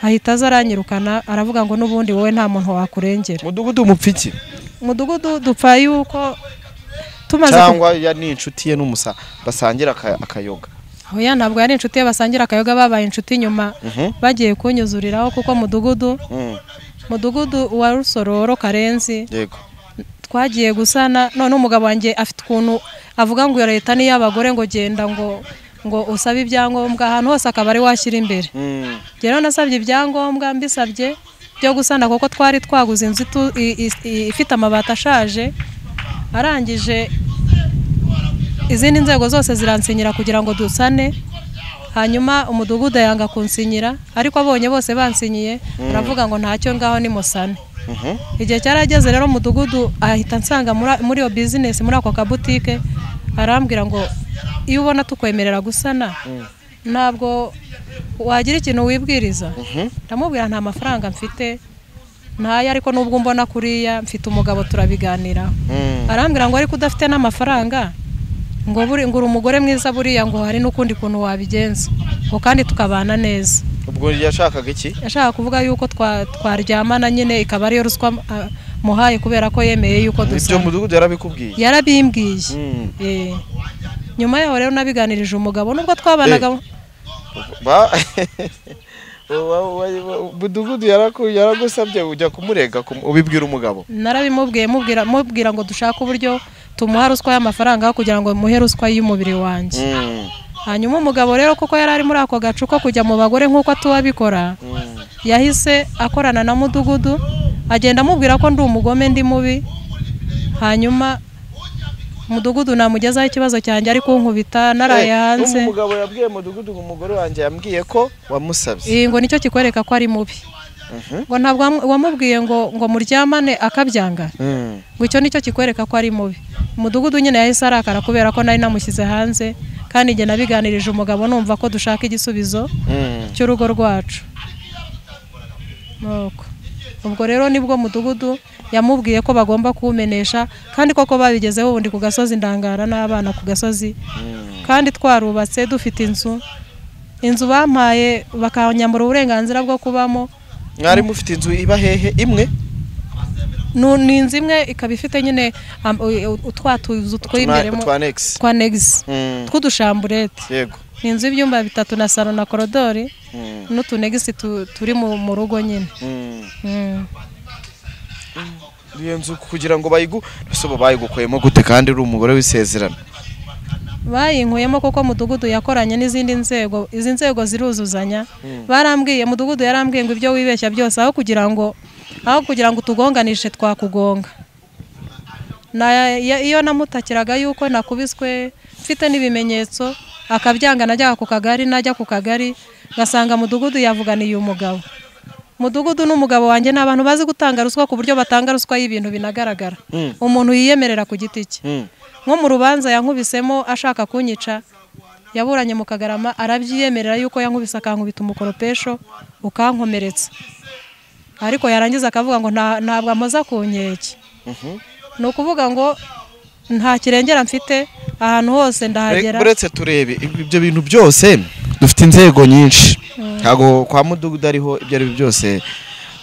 Ahita aza aranyirukana, aravuga ngo n'ubundi wowe nta muntu wakurengera. Mudugudu mupfiki? Mudugudu dupfa yuko Tumaze cyangwa ya ni inshuti ye n'umusa basangira akayoga. Oya, ntabwo yari inshuti ye basangira akayoga, babaye inshuti nyuma bagiye kunyuzuriraho, kuko mudugudu wa Rusororo Karenzi. Yego. Twagiye gusana, none umugabo wanjye afite ukuntu avuga ngo leta ni y'abagore, ngo genda ngo usabe ibyangombwa ahantu hose akaba ari washyira imbere. Rero nasabye ibyangombwa, mbisabye byo gusana kuko twari twaguze inzu ifite amabati ashaje, arangije izindi nzego zose ziransinyira kugira ngo dusane, hanyuma umudugudu yanga kunsinyira, ariko abonye bose bansinyiye aravuga ngo ntacyo ngaho ni musane. Igihe cyarageze rero umudugudu ahita ansanga muri iyo business, muri ako kabutike, arambwira ngo iyo ubona tukwemerera gusana ntabwo wagira ikintu wibwiriza. Ndamubwira nta mafaranga mfite ntayo, ariko nubwo mbona kuriya mfite umugabo turabiganiraho. Arambwira ngo ariko udafite n'amafaranga ngo buri ngo umugore mwiza buriya ngo hari n'ukundi kuntu wabigenza ngo kandi tukabana neza. Ubwo yashakaga iki? Yashaka kuvuga yuko twaryamana nyine ikaba ariyo ruswa muhaye, kubera ko yemeye yuko dusana. Ibyo mudugudu yarabikubwiye? Yarabimbwiye. Nyuma yaho rero nabiganirije umugabo nubwo twabanaga. Mudugudu yaragusabye ujya kumurega ubibwira umugabo? Narabimubwiye, mubwira ngo dushake uburyo tumuha ruswa y'amafaranga kugira ngo muhe ruswa y'umubiri wanjye. Hanyuma umugabo rero kuko yari ari muri ako gacu ko kujya mu bagore nk'uko tuwabikora, yahise akorana na mudugudu, agenda amubwira ko ndi umugome ndi mubi. Hanyuma mudugudu namugezaho ikibazo cyanjye ari kunkubita naraye hanze. Umugabo yabwiye mudugudu ngo umugore wanjye yambwiye ko wamusabye. Ngo nicyo kikwereka ko ari mubi. Ngo ntabwo wamubwiye ngo muryamane akabyanga. Ngo icyo nicyo kikwereka ko ari mubi. Mudugudu nyine yahise arakara kubera ko nari namushyize hanze, kandi njye nabiganirije umugabo numva ko dushaka igisubizo cy'urugo rwacu. Nuko ubwo rero nibwo mudugudu yamubwiye ko bagomba kumenesha, kandi koko babigezeho ubundi ku gasozi ndangara n'abana ku gasozi, kandi twarubatse dufite inzu bampaye bakanyambura uburenganzira bwo kubamo. Mwari mufite inzu iba hehe imwe? Ni inzu imwe ikaba ifite nyine utwatuzu tw'imberemo twa annex tw'udushamburete. Yego. Ni inzu y'ibyumba bitatu na salo na korodori n'utunegisi turi mu rugo nyine. Iyo nzu kugira ngo bayigukuyemo gute kandi uri umugore w'isezerano? Bayinkuyemo kuko mudugudu yakoranye n'izindi nzego, izi nzego ziruzuzanya. Barambwiye, mudugudu yarambwiye ngo ibyo wibeshya byose aho kugira ngo tugonganishe twakugonga. Iyo namutakiraga yuko nakubiswe mfite n'ibimenyetso akabyanga, najya ku kagari, najya ku kagari ngasanga mudugudu yavuganiye umugabo. Mudugudu n'umugabo wanjye ni abantu bazi gutanga ruswa ku buryo batanga ruswa y'ibintu binagaragara. Umuntu yiyemerera ku giti cye. Nko mu rubanza yankubisemo ashaka kunyica, yaburanye mu Kagarama arabyiyemerera yuko yankubise akankubita umukoropesho ukankomeretsa. Ariko yarangiza akavuga ngo ntabwo amoza ku nkeke. Ni ukuvuga ngo nta kirengera mfite ahantu hose ndahagera. Uretse turebe ibyo bintu byose, dufite inzego nyinshi. Ntago kwa mudugudu ariho ibyo ari byose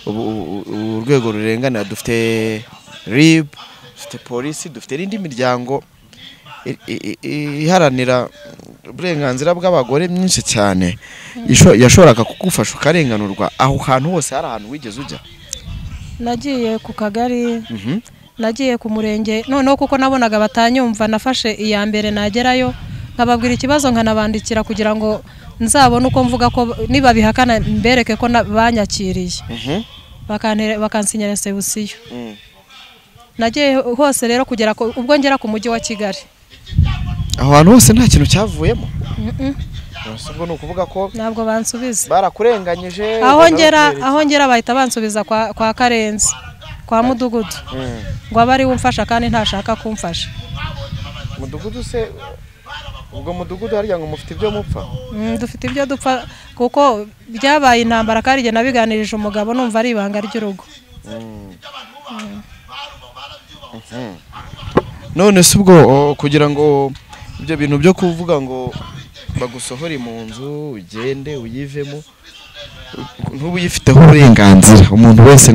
urwego rurengana, dufite RIB, dufite polisi, dufite n'indi miryango iharanira uburenganzira bw'abagore myinshi cyane yashoboraga kugufasha ukarenganurwa. Aho hantu hose hari ahantu wigeze ujya? Nagiye ku kagari, nagiye ku murenge, noneho kuko nabonaga batanyumva nafashe iya mbere nagerayo nkababwira ikibazo nkanabandikira kugira ngo nzabone uko mvuga ko niba bihakana mbereke ko banyakiriye, bakansinyira sebusiyo. Nagiye hose rero kugera ubwo ngera ku mujyi wa Kigali. Aho hantu hose nta kintu cyavuyemo? Ubwo ni ukuvuga ko ntabwo bansubiza, barakurenganyije. Aho ngera bahita bansubiza kwa Karenzi, kwa mudugudu, ngo abe ari we umfasha kandi ntashaka kumfasha. Mudugudu se ubwo mudugudu harya ngo mufite ibyo mupfa? Dufite ibyo dupfa kuko byabaye intambara, kandi njye nabiganirije umugabo numva ari ibanga ry'urugo. None se ubwo kugira ngo ibyo bintu byo kuvuga ngo bagusohore mu nzu ugende uyivemo ntubu uyifiteho uburenganzira, umuntu wese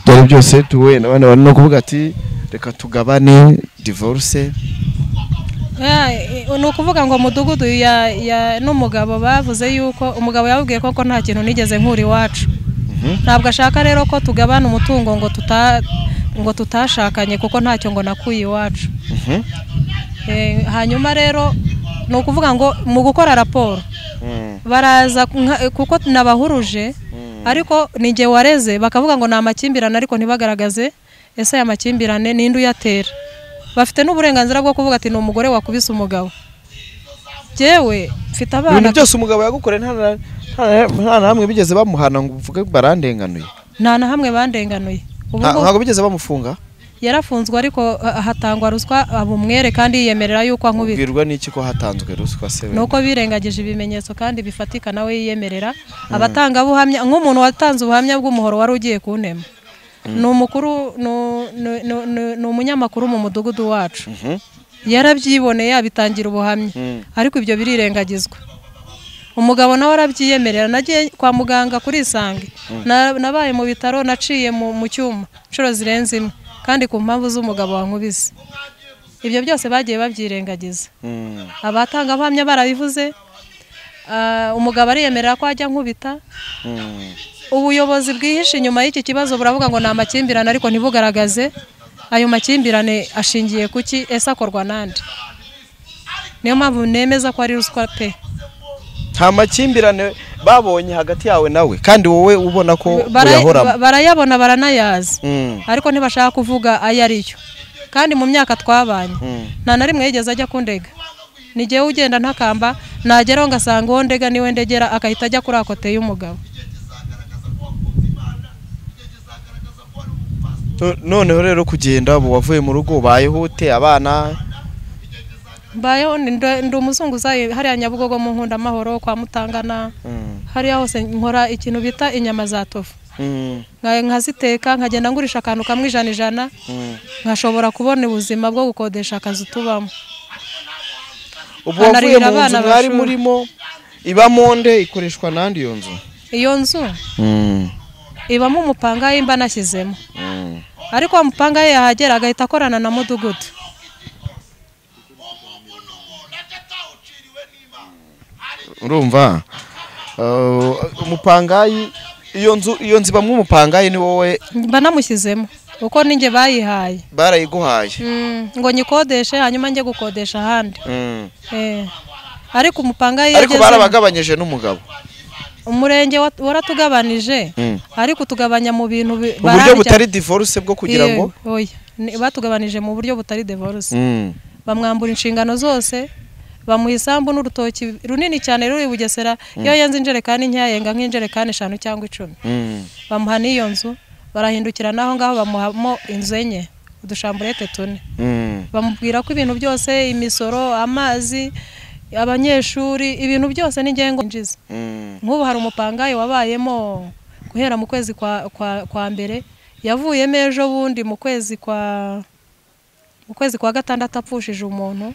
byari byose tuwe n'abana bari no kuvuga ati reka tugabane Divorce. Ni ukuvuga ngo mudugudu ya n'umugabo bavuze yuko umugabo yababwiye ko nta kintu nigeze nkura iwacu. Ntabwo ashaka rero ko tugabana umutungo ngo tutashakanye kuko ntacyo ngo nakuye iwacu. Hanyuma rero ni ukuvuga ngo mu gukora raporo baraza kuko nabahuruje, ariko ninjye wareze bakavuga ngo ni amakimbirane, ariko ntibagaragaze ese aya makimbirane ninde uyatera. Bafite n'uburenganzira bwo kuvuga ati ni umugore wakubise umugabo. Jewe mfite abana. Ibintu byose umugabo yagukoreye nta na hamwe bigeze bamuhana ngo uvuge barandenganuye. Nta na hamwe bandenganuye. Ntabwo bigeze bamufunga? Yarafunzwe ariko hatangwa ruswa abumwere kandi yiyemerera yuko ankubita. Ubwirwa n'iki ko hatanzwe ruswa se? Nuko birengagije ibimenyetso kandi bifatika nawe yiyemerera. Abatangabuhamya nk'umuntu watanze ubuhamya bw'umuhoro wari ugiye kuntema. Ni umukuru, ni umunyamakuru mu mudugudu wacu. Yarabyiboneye abitangira ubuhamya, ariko ibyo birirengagizwa. Umugabo nawe arabyiyemerera. Nagiye kwa muganga kuri Isange, nabaye mu bitaro, naciye mu cyuma inshuro zirenze imwe, kandi ku mpamvu z'umugabo wankubise. Ibyo byose bagiye babyirengagiza. Abatangabuhamya barabivuze. Umugabo ariyemerera ko ajya nkubita. Ubuyobozi bwihishe inyuma y'iki kibazo buravuga ngo ni amakimbirane, ariko ntibugaragaze ayo makimbirane ashingiye kuki, ese akorwa nande. Niyo mpamvu nemeza ko ari ruswa pe. Nta makimbirane babonye hagati yawe nawe, kandi wowe ubona ko uyahoramo. Barayabona baranayazi, ariko ntibashaka kuvuga ayo ariyo. Kandi mu myaka twabanye nta na rimwe yigeze ajya kundega. Ni jyewe ugenda ntakamba, nageraho ngasanga uwo ndega niwe ndegera, akahita ajya kuri akote y'umugabo. Noneho rero kugenda ubu wavuye mu rugo ubayeho ute abana? Mbayeho ndi umuzunguzayi hariya Nyabugogo mu Nkundamahoro kwa Mutangana. Hariya hose nkora ikintu bita inyama za tofu. Nkaziteka nkagenda ngurisha akantu kamwe 100 nkashobora kubona ubuzima bwo gukodesha akazu tubamo. Ubu wavuye mu nzu mwari murimo ibamo nde, ikoreshwa nandi iyo nzu? Iyo nzu ibamo umupangayi mba nashyizemo. Ariko umupangayi yahagera agahita akorana na mudugudu. Urumva umupangayi, iyo nzu ibamo umupangayi ni wowe? Mba namushyizemo uko ninjye bayihaye. Barayiguhaye ngo nyikodeshe hanyuma njye gukodesha ahandi. Ariko umupangayi ariko barabagabanyije n'umugabo. Umurenge waratugabanije, ariko tugabanya mu bintu uburyo butari divorce bwo kugira ngo oya, batugabanije mu buryo butari divorce. Bamwambura inshingano zose, bamuha isambu n'urutoki runini cyane ruri Bugesera. Iyo yenze injerekani nkeya nk'injerekani 5 cyangwa 10. Bamuha n'iyo nzu, barahindukira naho ngaho bamuhamo inzu enye, udushamburete 4. Bamubwira ko ibintu byose, imisoro, amazi, abanyeshuri, ibintu byose n'ingengo njiza. Nk'ubu hari umupangayi wabayemo guhera mu kwezi kwa mbere, yavuyemo ejo bundi mu kwezi kwa gatandatu apfushije umuntu,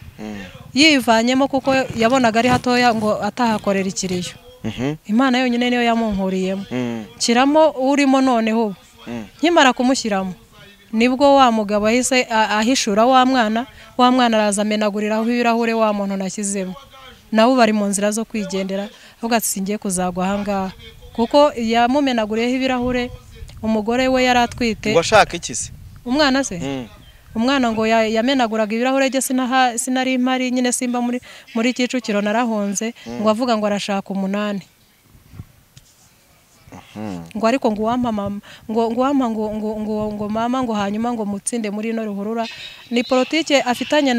yivanyemo kuko yabonaga ari hatoya ngo atahakorera ikiriyo. Imana yonyine niyo yamunkuriyemo. Kiramo urimo noneho ubu. Nkimara kumushyiramo nibwo wa mugabo ahise ahishura wa mwana araza amenaguriraho ibirahure wa muntu nashyizemo. Nabo bari mu nzira zo kwigendera, avuga ati singiye kuzagwa aha ngaha, kuko yamumenaguriyeho ibirahure. Umugore we yari atwite. Ngo ashaka iki se? Umwana se? Umwana ngo yamenaguraga ibirahure je sinari impari nyine, simba muri Kicukiro narahonze, ngo avuga ngo arashaka 8. Ngo ariko ngo uwampa mama, ngo uwampa ngo mama ngo hanyuma ngo mutsinde muri ino ruhurura. Ni politike afitanye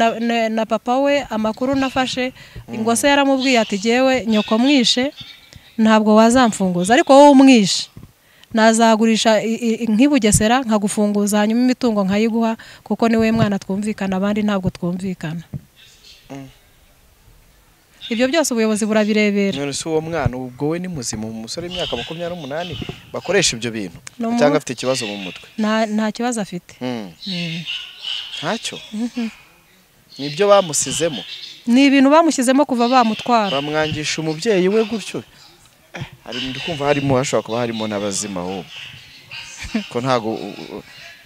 na papa we. Amakuru nafashe ngo se yaramubwiye ati jewe nyoko mwishe ntabwo wazamfunguza, ariko wowe umwishe nazagurisha nk'ibugesera nkagufunguza, hanyuma imitungo nkayiguha, kuko niwe mwana twumvikana, abandi ntabwo twumvikana. Ibyo byose ubuyobozi burabirebera. None se uwo mwana ubwo we ni muzima, umusore w'imyaka 28 bakoresha ibyo bintu cyangwa afite ikibazo mu mutwe? Nta kibazo afite. Ntacyo. Nibyo bamusizemo. Ni ibintu bamushyizemo kuva bamutwara. Bamwangisha umubyeyi we gutyo. Hari ndikumva harimo hashobora kuba harimo n'abazima ahubwo. Ko ntago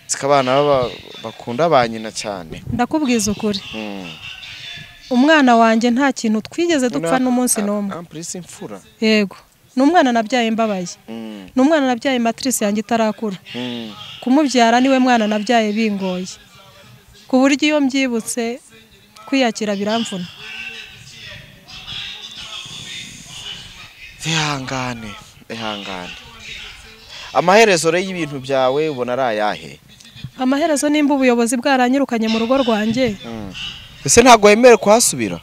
Sikabana bakunda ba nyina cyane. Ndakubwiza ukuri. Umwana wanjye nta kintu twigeze dupfa n'umunsi n'umwe. Amplisi imfura. Yego. N'umwana nabyaye mbabaye. N'umwana nabyaye matrice yanjye itarakura. Kumubyara niwe mwana nabyaye bingoye. Ku buryo iyo mbyibutse kwiyakira biramvuna. Ihangane, ihangane. Amaherezo rero y'ibintu byawe ubona ari ayahe? Amaherezo nimba ubuyobozi bwaranyirukanye mu rugo rwanjye. Ese ntago wemerewe kuhasubira?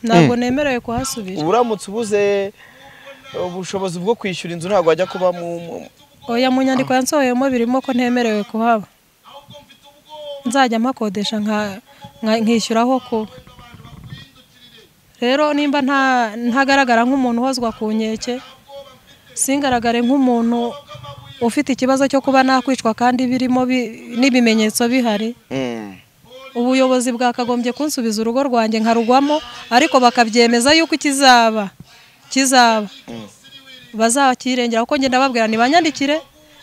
Ntabwo nemerewe kuhasubira. Uramutse ubuze ubushobozi bwo kwishyura inzu ntago wajya kuba mu Oya, mu nyandiko yansohoyemo birimo ko ntemerewe kuhaba. Nzajya mpakodesha nkishyuraho kuba. Rero nimba ntagaragara nk'umuntu uhozwa ku nkeke, singaragare nk'umuntu ufite ikibazo cyo kuba nakwicwa kandi birimo n'ibimenyetso bihari. Ubuyobozi bwakagombye kunsubiza urugo rwanjye nkarugwamo, ariko bakabyemeza yuko ikizaba kizaba bazakirengera, kuko ngenda babwira nibanyandikire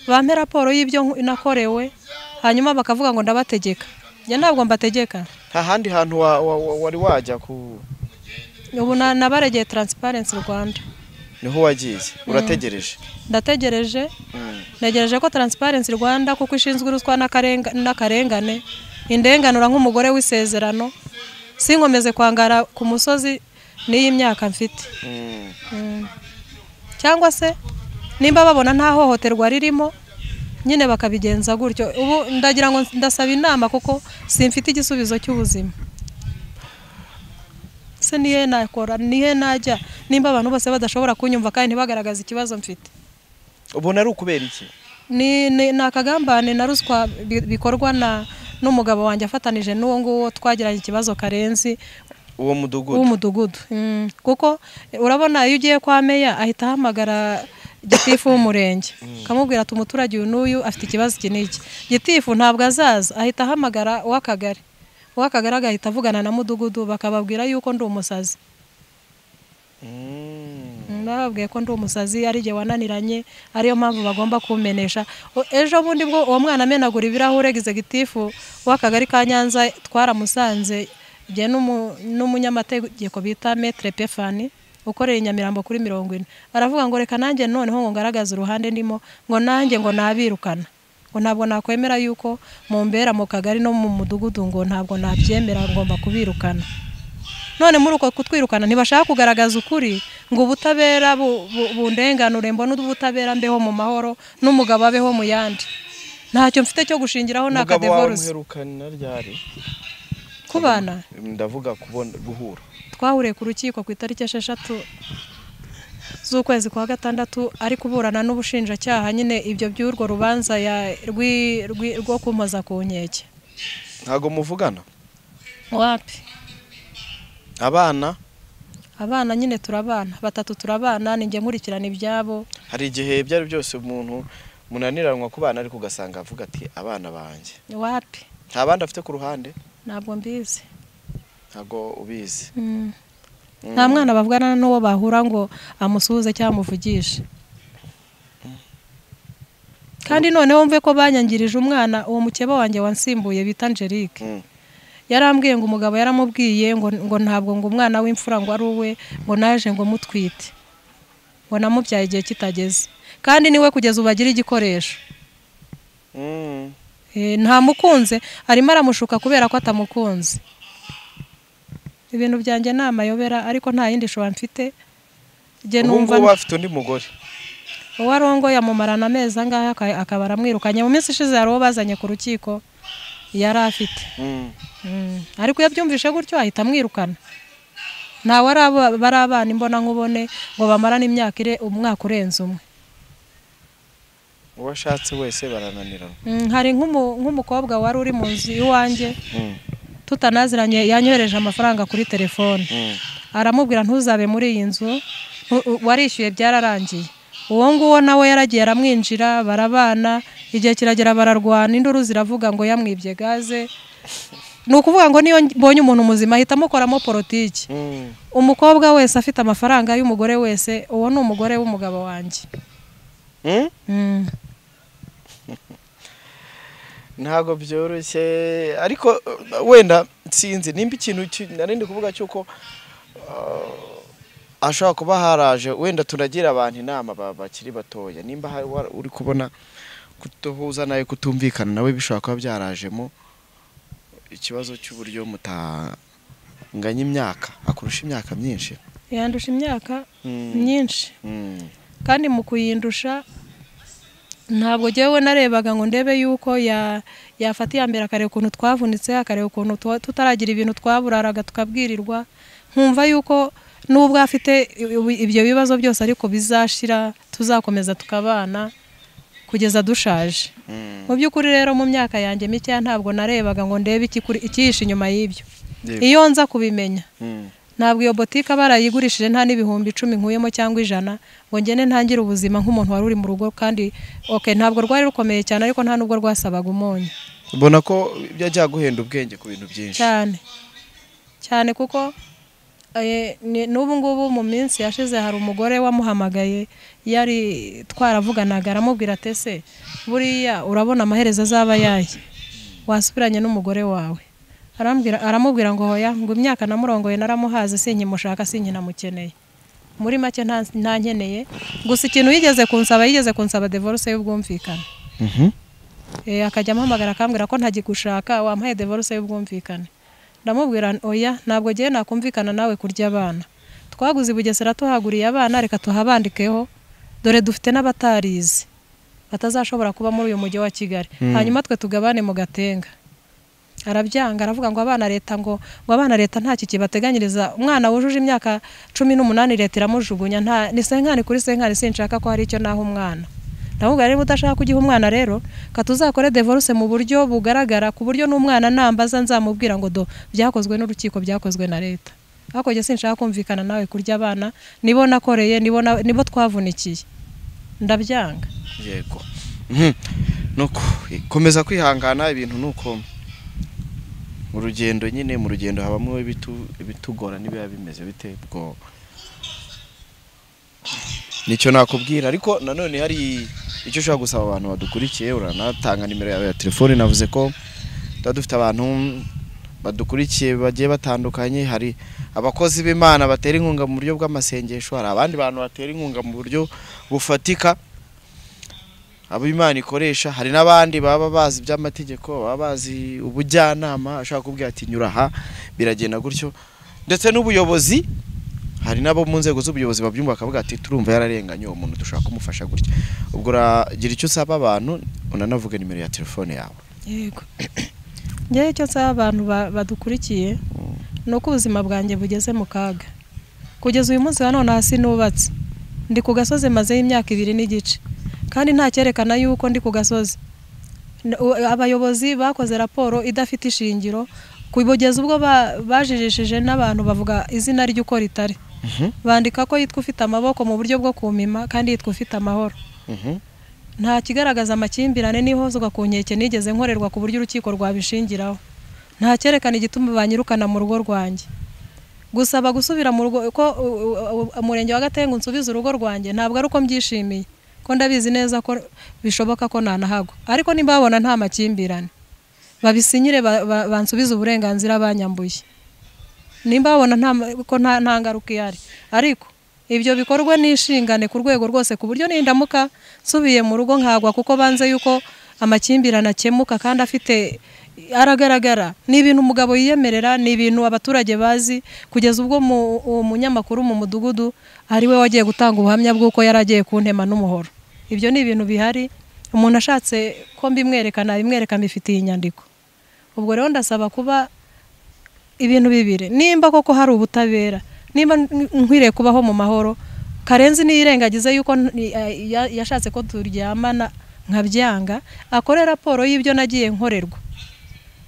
bampe raporo y'ibyo nakorewe, hanyuma bakavuga ngo ndabategeka. Njye ntabwo mbategeka. Nta handi hantu wari wajya ku ubu nabaregeye Transparency Rwanda. Niho wagiye? Urategereje? Ndategereje. Ntegereje ko Transparency Rwanda, kuko ishinzwe ruswa n'akarengane, indenganura nk'umugore w'isezerano, sinkomeze kwangara ku musozi n'iyi myaka mfite. Cyangwa se nimba babona nta hohoterwa ririmo nyine bakabigenza gutyo. Ubu ndagira ngo ndasaba inama kuko simfite igisubizo cy'ubuzima. Se nihe nakora, nihe najya nimba abantu bose badashobora kunyumva kandi ntibagaragaza ikibazo mfite? Ubona ari ukubera iki? Ni akagambane na ruswa bikorwa na n'umugabo wanjye afatanije n'uwo nguwo twagiranye ikibazo Karenzi, uwo mudugudu. W'umudugudu. Kuko urabona iyo ugiye kwa meya ahita ahamagara gitifu w'umurenge, akamubwira ati umuturage uyu n'uyu afite ikibazo iki n'iki. Gitifu ntabwo azaza, ahita ahamagara uw'akagari. Uw'akagari agahita avugana na mudugudu, bakababwira yuko ndi umusazi. Bababwiye ko ndi umusazi, ari jye wananiranye, ariyo mpamvu bagomba kumenesha. Ejo bundi bwo uwo mwana amenagura ibirahure, gitifu w'akagari ka Nyanza twaramusanze jye n'umunyamategeko bita Maître Pefani ukorera Nyamirambo kuri 40, aravuga ngo reka nanjye noneho ngo ngaragaze uruhande ndimo, ngo nanjye ngo nabirukana, ngo ntabwo nakwemera yuko mumbera mu kagari no mu mudugudu, ngo ntabwo nabyemera, ngomba kubirukana. None muri uko kutwirukana ntibashaka kugaragaza ukuri ngo ubutabera bundenganure, mbone ubutabera mbeho mu mahoro n'umugabo abeho mu yandi. Ntacyo mfite cyo gushingiraho na akadivorce. Kubana ndavuga kubona guhura. Twahuriye ku rukiko ku itariki 6 z'ukwezi kwa 6, ari kuburana n'ubushinjacyaha nyine ibyo by'urwo rubanza rwo kumpoza ku nkeke. Ntago muvugana? Wapi. Abana? Abana nyine turabana, batatu turabana, ninjye nkurikirana ibyabo. Hari igihe byari byose umuntu munaniranwa kubana ariko ugasanga avuga ati abana banjye. Wapi. Nta bandi afite ku ruhande? Ntabwo mbizi. Ntago ubizi. Nta mwana bavugana n'uwo bahura ngo amusuhuze cyangwa amuvugishe. Kandi noneho mve ko banyangirije umwana, uwo mukeba wanjye wansimbuye bita Angelique. Yarambwiye ngo umugabo yaramubwiye ngo ntabwo ngo umwana w'imfura ngo ari uwe, ngo naje ngo mutwite, ngo namubyaye igihe kitageze, kandi niwe kugeza ubu agira igikoresho. Ntamukunze, arimo aramushuka kubera ko atamukunze. Ibintu byanjye ni amayobera, ariko nta yindi shobora mfite. Jye numva ubu afite undi mugore. Uwo arongo yamumarana amezi angahe akaba aramwirukanye. Mu minsi ishize hari uwo bazanye ku rukiko yari afite. Ariko yabyumvishe gutyo ahita amwirukana. Ntawe bari abana imbona nkubone ngo bamarane imyaka umwaka urenze umwe. Uwashatse wese barananirana. Hari nk'umukobwa wari uri mu nzu iwanjye tutanaziranye, yanyohereje amafaranga kuri telefone. Aramubwira ntuzabe muri iyi nzu, warishyuye byararangiye. Uwo nguwo nawe yaragiye aramwinjira, barabana, igihe kiragera bararwana, induru ziravuga ngo yamwibye gaze. Ni ukuvuga ngo niyo mbonye umuntu muzima ahita amukoramo politiki. Umukobwa wese afite amafaranga y'umugore wese, uwo ni umugore w'umugabo wanjye. Ntabwo byoroshye, ariko wenda sinzi nimba ikintu narindi kuvuga cyuko ashobora kuba haraje, wenda turagira abantu inama bakiri batoya, nimba uri kubona kutuhuza nawe kutumvikana nawe bishobora kuba byarajemo ikibazo cy'uburyo mutanganya imyaka, akurusha imyaka myinshi. Yandusha imyaka myinshi. Kandi mu kuyindusha ntabwo jyewe narebaga ngo ndebe yuko yafata iya mbere akareba ukuntu twavunitse, akareba ukuntu tutaragira ibintu twaburaraga tukabwirirwa, nkumva yuko nubwo afite ibyo bibazo byose ariko bizashira, tuzakomeza tukabana kugeza dushaje. Mu by'ukuri rero mu myaka yanjye mike ntabwo narebaga ngo ndebe ikihishe inyuma y'ibyo. Iyo nza kubimenya ntabwo iyo botike barayigurishije nta n'ibihumbi 10 nkuyemo cyangwa 100 ngo ngene ntangire ubuzima nk'umuntu wari uri mu rugo, kandi okay ntabwo rwari rukomeye cyane ariko nta nubwo rwasabaga umunyu. Ubona ko byajya guhenda ubwenge ku bintu byinshi cyane cyane, kuko n'ubu ngubu mu minsi yashize hari umugore wamuhamagaye yari twaravuganaga, aramubwira ati ese buriya urabona amaherezo azaba yaye wasubiranye n'umugore wawe? Aramubwira ngo hoya, ngo imyaka namurongoye naramuhaze, sinkimushaka sinkinamukeneye, muri make nta nkeneye. Gusa ikintu yigeze kunsaba, yigeze kunsaba divorce y'ubwumvikane. Akajya ampamagara akambwira ko ntagigushaka, wampaye divorce y'ubwumvikane. Ndamubwira oya, ntabwo giye nakumvikana nawe kurya abana. Twaguze i Bugesera tuhaguriye abana, reka tuhabandikeho, dore dufite n'abatarize batazashobora kuba muri uyu mujyi wa Kigali, hanyuma twe tugabane mu Gatenga. Arabyanga, aravuga ngo abana leta ngo abana leta nta kibateganyiriza, umwana wujuje imyaka 18 leta iramujugunya, nta ni senkani kuri senkani, sinshaka ko hari icyo naho umwana. Ndamubwira rero udashaka kugiha umwana rero katuzakore divorce mu buryo bugaragara, ku buryo n'umwana nambaza nzamubwira ngo do byakozwe n'urukiko, byakozwe na leta. Ariko jye sinshaka kumvikana nawe kurya abana, nibo nakoreye, nibo twavunikiye, ndabyanga. Yego. Nuko komeza kwihangana, ibintu nuko mu rugendo nyine, mu rugendo habamo ibitugora nibiba bimeze bite, bwo nicyo nakubwira. Ariko nanone hari icyo ushobora gusaba abantu badukurikiye, uranatanga nimero yawe ya telefone. Navuze ko tuba dufite abantu badukurikiye bagiye batandukanye, hari abakozi b'Imana batera inkunga mu buryo bw'amasengesho, hari abandi bantu batera inkunga mu buryo bufatika abo Imana ikoresha, hari n'abandi baba bazi iby'amategeko, baba bazi ubujyanama, ashaka kubwira ati nyura aha biragenda gutyo, ndetse n'ubuyobozi, hari nabo mu nzego z'ubuyobozi babyumva bakavuga ati turumva yararenganye uwo muntu, dushaka kumufasha gutya. Ubwo uragira icyo usaba abantu, unanavuga nimero ya telefone yawe. Yego. Njyewe icyo nsaba abantu badukurikiye ni uko ubuzima bwanjye bugeze mu kaga. Kugeza uyu munsi wa none hasi nubatse, ndi ku gasozi mazeho imyaka 2 n'igice, kandi nta cyerekana yuko ndi ku gasozi. Abayobozi bakoze raporo idafite ishingiro kugeza ubwo bajijishije n'abantu bavuga izina ry'uko ritari, bandika ko yitwa ufite amaboko mu buryo bwo kumima kandi yitwa ufite amahoro. Nta kigaragaza amakimbirane n'ihozwa ku nkeke nigeze nkorerwa ku buryo urukiko rwabishingiraho. Nta cyerekana igituma banyirukana mu rugo rwanjye. Gusaba gusubira mu rugo ko umurenge wa Gatenga unsubiza urugo rwanjye ntabwo ari uko mbyishimiye, ko ndabizi neza ko bishoboka ko nanahagwa, ariko nimba babona nta makimbirane babisinyire bansubize uburenganzira banyambuye, nimba babona ko nta ngaruka ihari. Ariko ibyo bikorwa n'inshingane ku rwego rwose, ku buryo nindamuka nsubiye mu rugo nkagwa kuko banze yuko amakimbirane akemuka kandi afite aragaragara, ni ibintu umugabo yiyemerera, ni ibintu abaturage bazi, kugeza ubwo umunyamakuru mu mudugudu ari we wagiye gutanga ubuhamya bw'uko yaragiye kuntema n'umuhoro. Ibyo ni ibintu bihari, umuntu ashatse ko mbimwereka nabimwereka, mbifitiye inyandiko. Ubwo rero ndasaba kuba ibintu bibiri, nimba koko hari ubutabera, nimba nkwiriye kubaho mu mahoro, Karenzi niyirengagize yuko yashatse ko turyamana nkabyanga, akore raporo y'ibyo nagiye nkorerwa.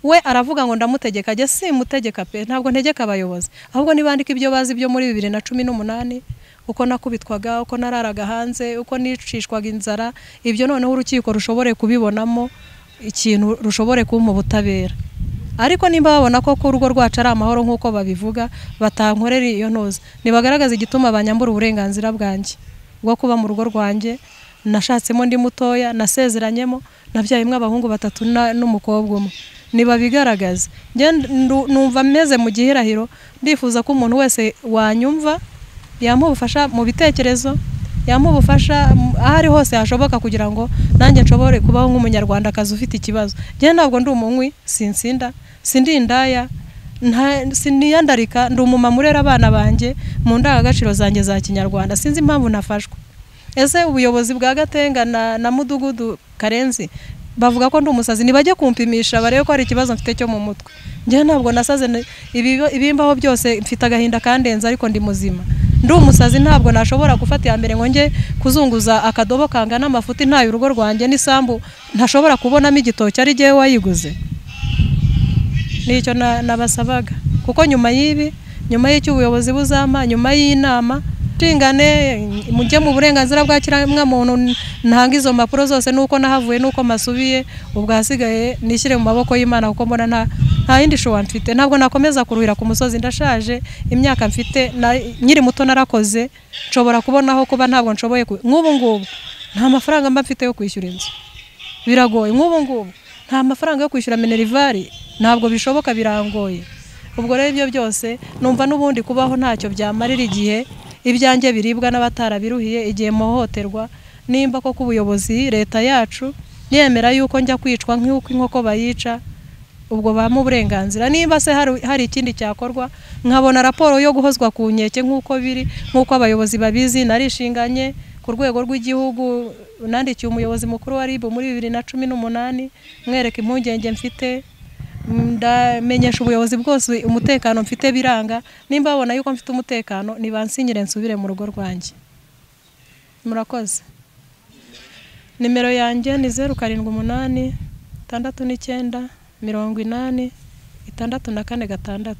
We aravuga ngo ndamutegeka, ajye simutegeka pe, ntabwo ntegeka abayobozi, ahubwo nibandika ibyo bazi byo muri 2018, uko nakubitwaga, uko nararaga hanze, uko nicishwaga inzara, ibyo noneho urukiko rushobore kubibonamo ikintu, rushobore kumpa ubutabera. Ariko nimba babona ko urugo rwacu ari amahoro nk'uko babivuga, batankorera iyo ntoza, nibagaragaza igituma banyambura uburenganzira bwanjye bwo kuba mu rugo rwanjye, Nashatsemo ndi mutoya, nasezeranyemo, nabyayemwe abahungu batatu n'umukobwa umwe. Nibabigaragaza. Njye numva meze mu gihirahiro, ndifuza ko umuntu wese wanyumva yampa ubufasha mu bitekerezo, yampa ubufasha aho ari hose hashoboka kugira ngo nanjye nshobore kubaho nk'umunyarwandakazi ufite ikibazo. Njye ntabwo ndi umunywi, sinsinda, sindi indaya, siniyandarika, ndi umumama urera abana banjye mu ndangagaciro zanjye za kinyarwanda. Sinzi impamvu nafashwe. Ese ubuyobozi bwa Gatenga na Mudugudu Karenzi bavuga ko ndi umusazi, nibajye kumpimisha barebe ko hari ikibazo mfite cyo mu mutwe. Njye ntabwo nasaze, ibimbaho byose mfite agahinda kandenze ariko ndi muzima. Ndi umusazi ntabwo nashobora gufata iya mbere ngo njye kuzunguza akadobo kangana amafuti ntayo urugo rwanjye n'isambu ntashobora kubonamo igitoki ari jyewe wayiguze. Nicyo nabasabaga, kuko nyuma y'ibi, nyuma y'icyo ubuyobozi buzampa, nyuma y'inama nshingane mujye mu burenganzira bwa kiremwamuntu, ntanga izo mpapuro zose nuko nahavuye nuko masubiye, ubwo hasigaye nishyire mu maboko y'Imana kuko mbona nta yindi shuwa mfite. Ntabwo nakomeza kuruhira ku musozi, ndashaje, imyaka mfite nkiri muto narakoze, nshobora kubonaho kuba ntabwo nshoboye nk'ubu ngubu nta mafaranga mba mfite yo kwishyura inzu, biragoye. Nk'ubu ngubu nta mafaranga yo kwishyura minerivare, ntabwo bishoboka, birangoye. Ubwo rero ibyo byose numva n'ubundi kubaho ntacyo byamarira igihe ibyanjye biribwa n'abatarabiruhiye, igihe mpohoterwa. Nimba koko ubuyobozi leta yacu yemera yuko njya kwicwa nk'uko inkoko bayica, ubwo bampa uburenganzira. Nimba se hari ikindi cyakorwa, nkabona raporo yo guhozwa ku nkeke nk'uko biri, nk'uko abayobozi babizi, narishinganye ku rwego rw'igihugu, nandikiye umuyobozi mukuru wa RIB muri 2018 mwereka impungenge mfite, ndamenyesha ubuyobozi bwose umutekano mfite biranga. Nimba babona yuko mfite umutekano nibansinyire nsubire mu rugo rwanjye. Murakoze. Nimero yanjye ni 078 69 80 64 6.